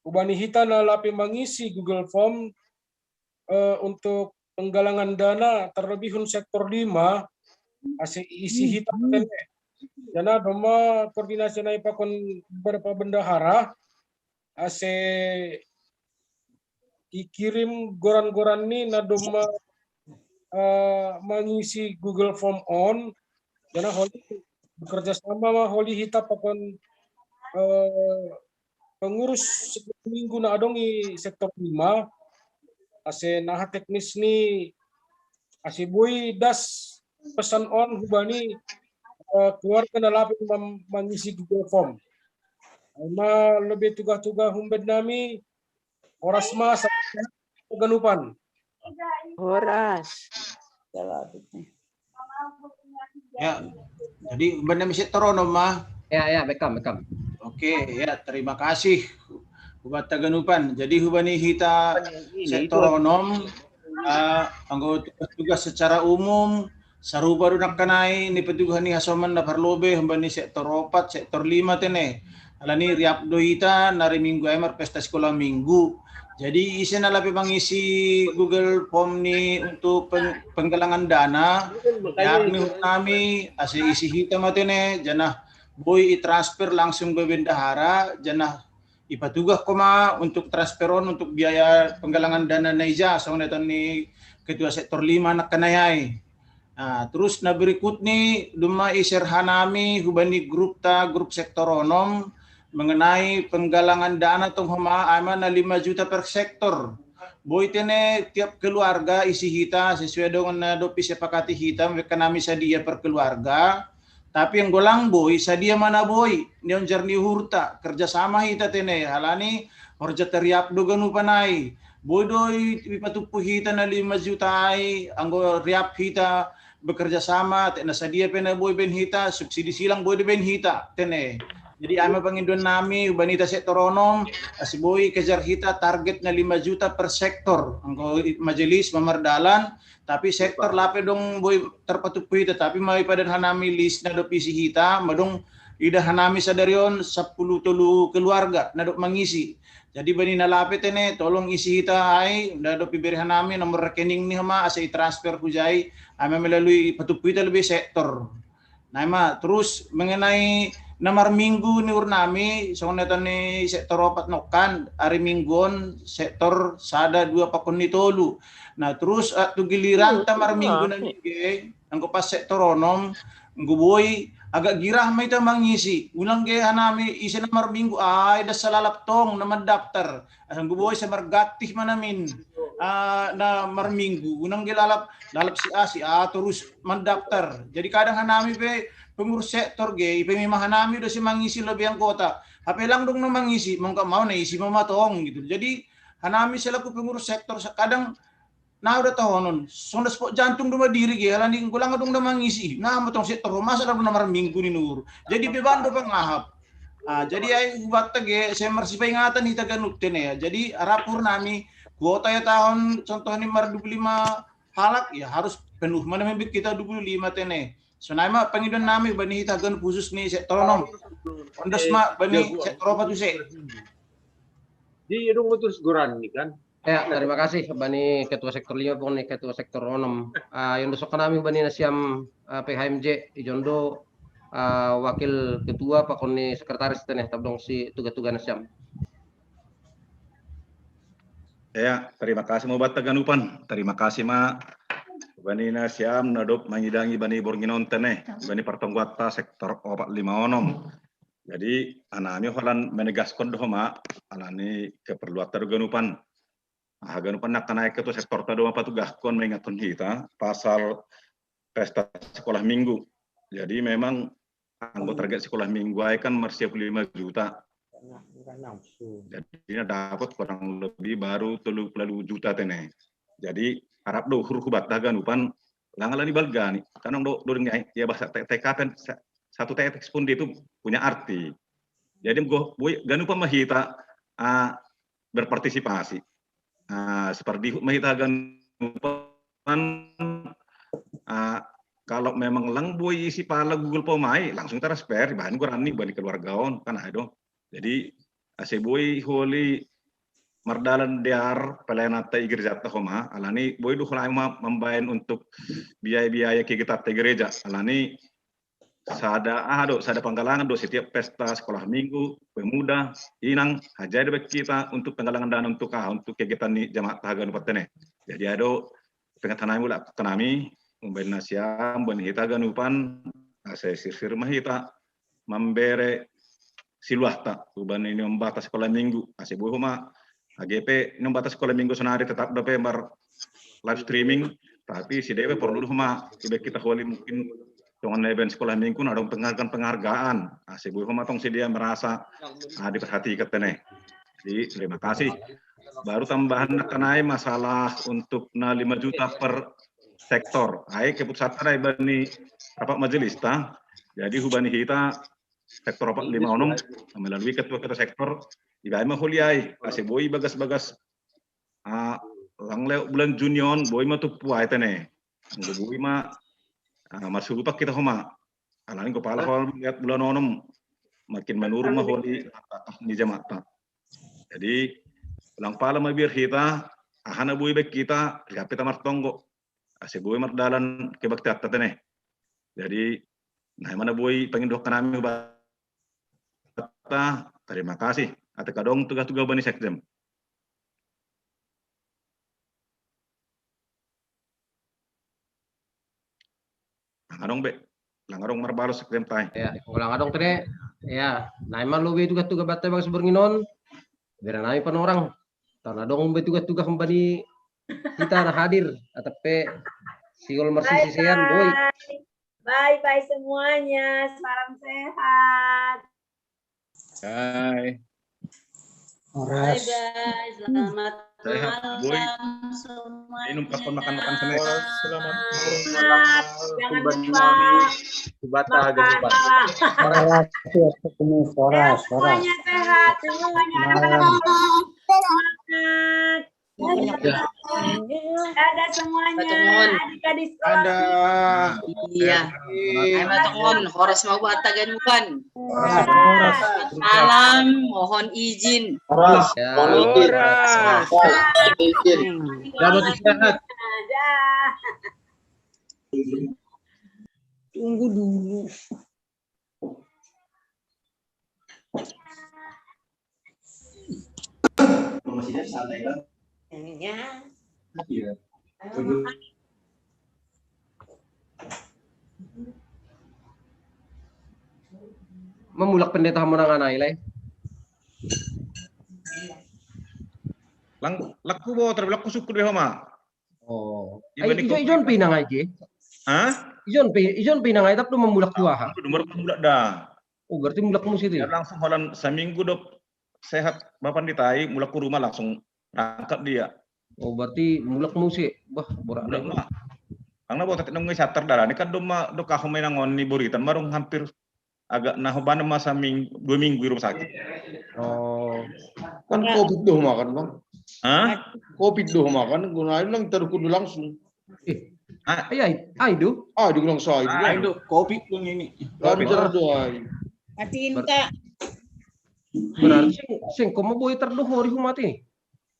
hubani hita na lape mangisi Google Form eh, untuk penggalangan dana terlebih hon sektor lima ase isi hita tene. Jana doma koordinasi nai pakon Bapa Bendahara ase ikirim goran-goran ni na doma eh, mangisi Google Form on. Jana holi bekerja sama ma holi hita pakon eh, pengurus sekolah minggu na adong i sektor lima ase naha teknis ni ase boi das pesan on hubani eh, keluarga na lape mangisi Google Form. Ai ma lebih tugah-tugah humbet nami, horas ma, ganupan. Horas. Ya, jadi benar mesti teronom mah. Ya, ya, bekam, bekam. Oke, ya, terima kasih. Hubanta ganupan. Jadi hubani hita sektor onom, uh, anggo tugas-tugas secara umum, sarupa do nangkanai ni petugas ni hasoman na parlobei hubani sektor opat, sektor lima tene. Alani riap do hita na ari minggu ai marpesta sekolah minggu. Jadi ise na lape mangisi Google Form ni untuk peng, penggalangan dana, yakni nami ase isi hita ma tene, janah boi i-transfer langsung be bendahara, janah ipatugah koma untuk transfer on untuk biaya penggalangan dana na ija, songon na itaon ni ketua sektor lima nangkanai ai. Nah, terus na berikut ni doma i-share hanami hubani grup ta, grup sektor onom, mengenai penggalangan dana tong homa ai ma na lima juta per sektor. Boi tene tiap keluarga isi hita sesuai dengan na dopi sepakati hita, mereka nami sadia per keluarga. Tapi anggo lang boi, sadia ma na boi, nion jar ni uhurta, kerja sama hita tene, halani horja teriap do ganupan ai. Boi do ipatumpu hita na lima juta ai, anggo riap hita bekerja sama, te na sadia pe na boi ben hita, subsidi silang boi do ben hita, tene. Jadi ai ma pangindoan nami, hubani hita sektor onom, ase boi kejar hita target na lima juta per sektor, anggo majelis ma mardalan, tapi sektor lape dong boi tarpatumpu hita, tapi ma ipadan hanami list na dopi isi hita, madong idah hanami sadari on sampulu tolu keluarga na dok mangisi. Jadi bani na lape tene, tolong isi hita ai, na dopi bere hanami nomor rekening ni homa ase i-transfer hujai, ai ma melalui patumpu hita lebih sektor. Nah, ma, terus mengenai na marminggu ni uhur nami, songon na itaon ni sektor opat nongkan, ari minggu on sektor sada, dua pakon ni tolu. Nah, terus uh, tu giliran ta marminggu na minggu, anggo pas sektor onom, anggo boi Agak girah ma ita mangisi. Unang ge hanami ise na marminggu, ai da sa lalap tong na mandaftar. Asang guboi sa margatih manamin. Ah, na marminggu. Unang ge lalap, lalap si A, si A terus mandaftar. Jadi kadang hanami pe pengurus sektor ge, ipe mima hanami do si mangisi lebih anggota. Hape lang dong na mangisi, mau nggak mau na isi mama tong gitu. Jadi hanami selaku pengurus sektor kadang na udah tahonon, sonda spot jantung do ma diri ge, alani golang dong da mangisi. Na ma tong sektor, masa da na marminggu ni nur. Jadi beban do pangahap. Ah, jadi ai ubat ge, saya marsipaingatan hita ganute ne ya. Jadi arapur nami, kuota ya tahun contoh ni mar dua puluh lima halak, ya harus penuh mana membik kita dua puluh lima tene. Sonai ma pangiduan nami bani hita gan khusus ni sektor onom. Ondos ma bani sektor apa tu se. Jadi dong terus goran ni kan. Ya, terima kasih bani ketua sektor lima pun ni ketua sektor onom. Ah, yang besok nami bani nasiam ah, P H M J, Ijondo, ah, wakil ketua pakon ni sekretaris tene tabdong si tugas-tugas nasiam. Ya, terima kasih mau bata ganupan. Terima kasih ma bani nasiam nadop mangidangi bani bornginon tene, bani partongguata sektor opat lima onom. Jadi anami holan menegaskon doho ma, alani keperluan tado ganupan. Ah, ganupan nak naik ketua sektor tado ma patugahkon mengingatkan kita pasal pesta sekolah minggu. Jadi memang anggo target sekolah minggu ai kan marsia puluh lima juta. Jadi na dapat kurang lebih baru tolu puluh juta tene. Jadi harap do huru hubat dah ganupan lang alani balgani. Kanong do do dengai ya bahasa TK kan satu teks pun itu punya arti. Jadi go boi ganupan ma hita ah, berpartisipasi. Ah, seperti ma hita ganupan ah, kalau memang lang boi isi pala Google Form ai langsung transfer bahan gorani bani keluarga on kan ado. Jadi ase boi holi mardalan dear pelayanan ta i gereja ta homa alani boi do homa mambaen untuk biaya-biaya kegiatan ta gereja alani sada aha do sada panggalangan do setiap pesta sekolah minggu pemuda inang haja do kita untuk panggalangan dana untuk ah untuk kegiatan ni jamaat ta ganupan tene. Jadi ado pengatanami ula kanami umben nasiam ben hita ganupan ase sirsir ma hita mambere siluahta uban ini membata sekolah minggu ase boi homa A G P ini membata sekolah minggu sonari tetap dope mar live streaming tapi si dewe perlu homa ibe kita holi mungkin dengan event sekolah minggu na dong penghargaan penghargaan ase boi homa tong si dia merasa ah, diperhatikan tene. Jadi terima kasih. Baru tambahan nak kenai masalah untuk na lima juta per sektor. Ai keputusan tadi bani rapat majelis ta. Jadi hubani hita sektor opat lima onom melalui ketua-ketua sektor ibai ma holi ai ase boi bagas-bagas ah, lang leo bulan Juni on boi ma tupu ai tene. Anggo boi ma ah, masurupak kita homa. Alani go pala hol lihat bulan onom makin menurun ma holi ni jamaat ta. Jadi lang pala ma biar hita ahana boi baik kita lihat kita martonggo. Ase boi mardalan kebaktian ta tene. Jadi nah mana boi pangiduan kanami bata terima kasih. Ate kadong tugas-tugas bani sekdem. Langadong be, langadong marbalos sekdem tai. Ya, langadong tene. Ya, nah emang lo be tugas-tugas bata bagas bornginon. Biar nami panorang. Tanah dong be tugas-tugas bani kita na hadir atape siol marsisisean boi. Bye bye semuanya, salam sehat. Bye. Horas. Bye bye, selamat Sehat, Boy. Malam semuanya. Minum pas makan-makan sana. Selamat Sehat, jangan lupa Subata makan ganupan. Malam. Horas, ya, ketemu. Horas, horas. Semuanya sehat, semuanya anak-anak. Semangat. Dadah semuanya, Matur nuwun. Adik-adik sekolah. Dadah. Iya. Ayo matur nuwun, horas mawat ta ganupan. Horas, horas. Malam, mohon izin. Horas. Ya. Mohon izin. Horas. Izin. Selamat istirahat. Dadah. Tunggu dulu. Ya. Iya. Ayo, makan. Mamulak pendeta mo nang anai lai. Lang lakku bo terlaku suku deh ma. Oh. Ai ijon pinangai ke? Hah? Ijon pi ijon pinangai tapi mamulak tua ha. Nomor mulak dah. Oh, berarti mulak musi ti. Langsung holan seminggu dok sehat bapak di tai mulak ke rumah langsung rangkap dia. Oh, berarti mulak musi. Bah, borak dah. Karena buat tadi nunggu sater darah ini kan doma dok kahum nang oni buritan marung hampir agak nah ban masa minggu, dua minggu di rumah sakit. Oh. Kan covid doh makan bang. Hah? Covid doh makan, guna bilang terkudu langsung. Eh. Ai ai ai do. Ah, di bilang saya. Ai do covid pun ini. Lancar doh ai. Matiin ka. Berarti sing komo boy terdoh hori humati.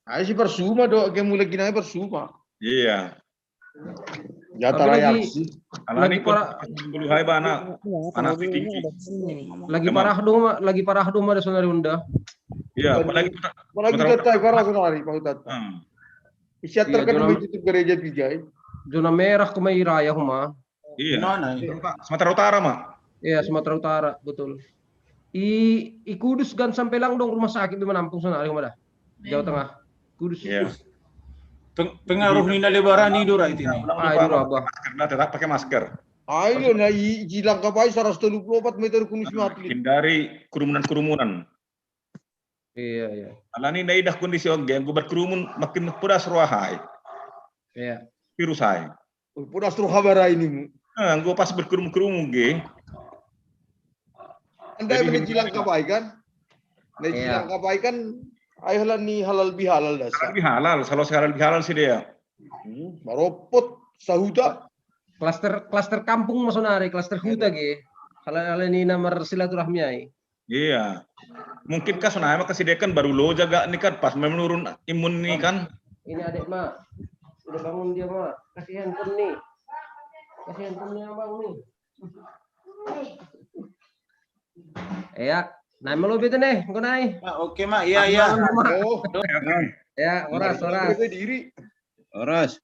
Ai si persuma doh, kayak mulai gini persuma. Iya. Ya tarayaksi. Alani para bulu hai bana. Panas tinggi. Lagi parah dong ma, lagi parah dong ma ada sonari unda. Iya, apalagi apalagi kita parah sonari Pak Hutat. Isi terkena itu gereja tiga. Zona merah kemai raya huma. Iya. Sumatera Utara ma. Iya, Sumatera Utara betul. I, i Kudus gan sampai lang dong rumah sakit di menampung sonari huma dah. Jawa Tengah. Kudus. Iya. Pengaruh ni nale barani dora itu ni. Ai dora bah. Masker dah, tetap pakai masker. Ayo na i jilang kapai seratus telu puluh empat meter kunus mati. Hindari kerumunan-kerumunan. Iya iya. Alani nai dah kondisi oge, gue berkerumun makin pedas rohai. Iya. Virus hai. Pedas roha bara ini mu. Nah, gue pas berkerumun-kerumun ge. Anda yang jilang kapai kan? Nah, jilang kapai kan ayo lah ni halal bihalal dah. Halal bihalal, kalau halal bihalal sih dia. Hmm, maropot sahuta. Klaster klaster kampung masonari, klaster huta ge. Halal halal ni nama silaturahmi ai. Iya. Mungkin kas nama kasih dia kan baru lo jaga nih kan pas menurun imun nih kan. Ini adik ma, udah bangun dia ma, kasih handphone nih, kasih handphone nih abang nih. Ya, nama lo bete nih, engko nai. Oke ma, iya iya. Ya, oras oras. Diri. Oras.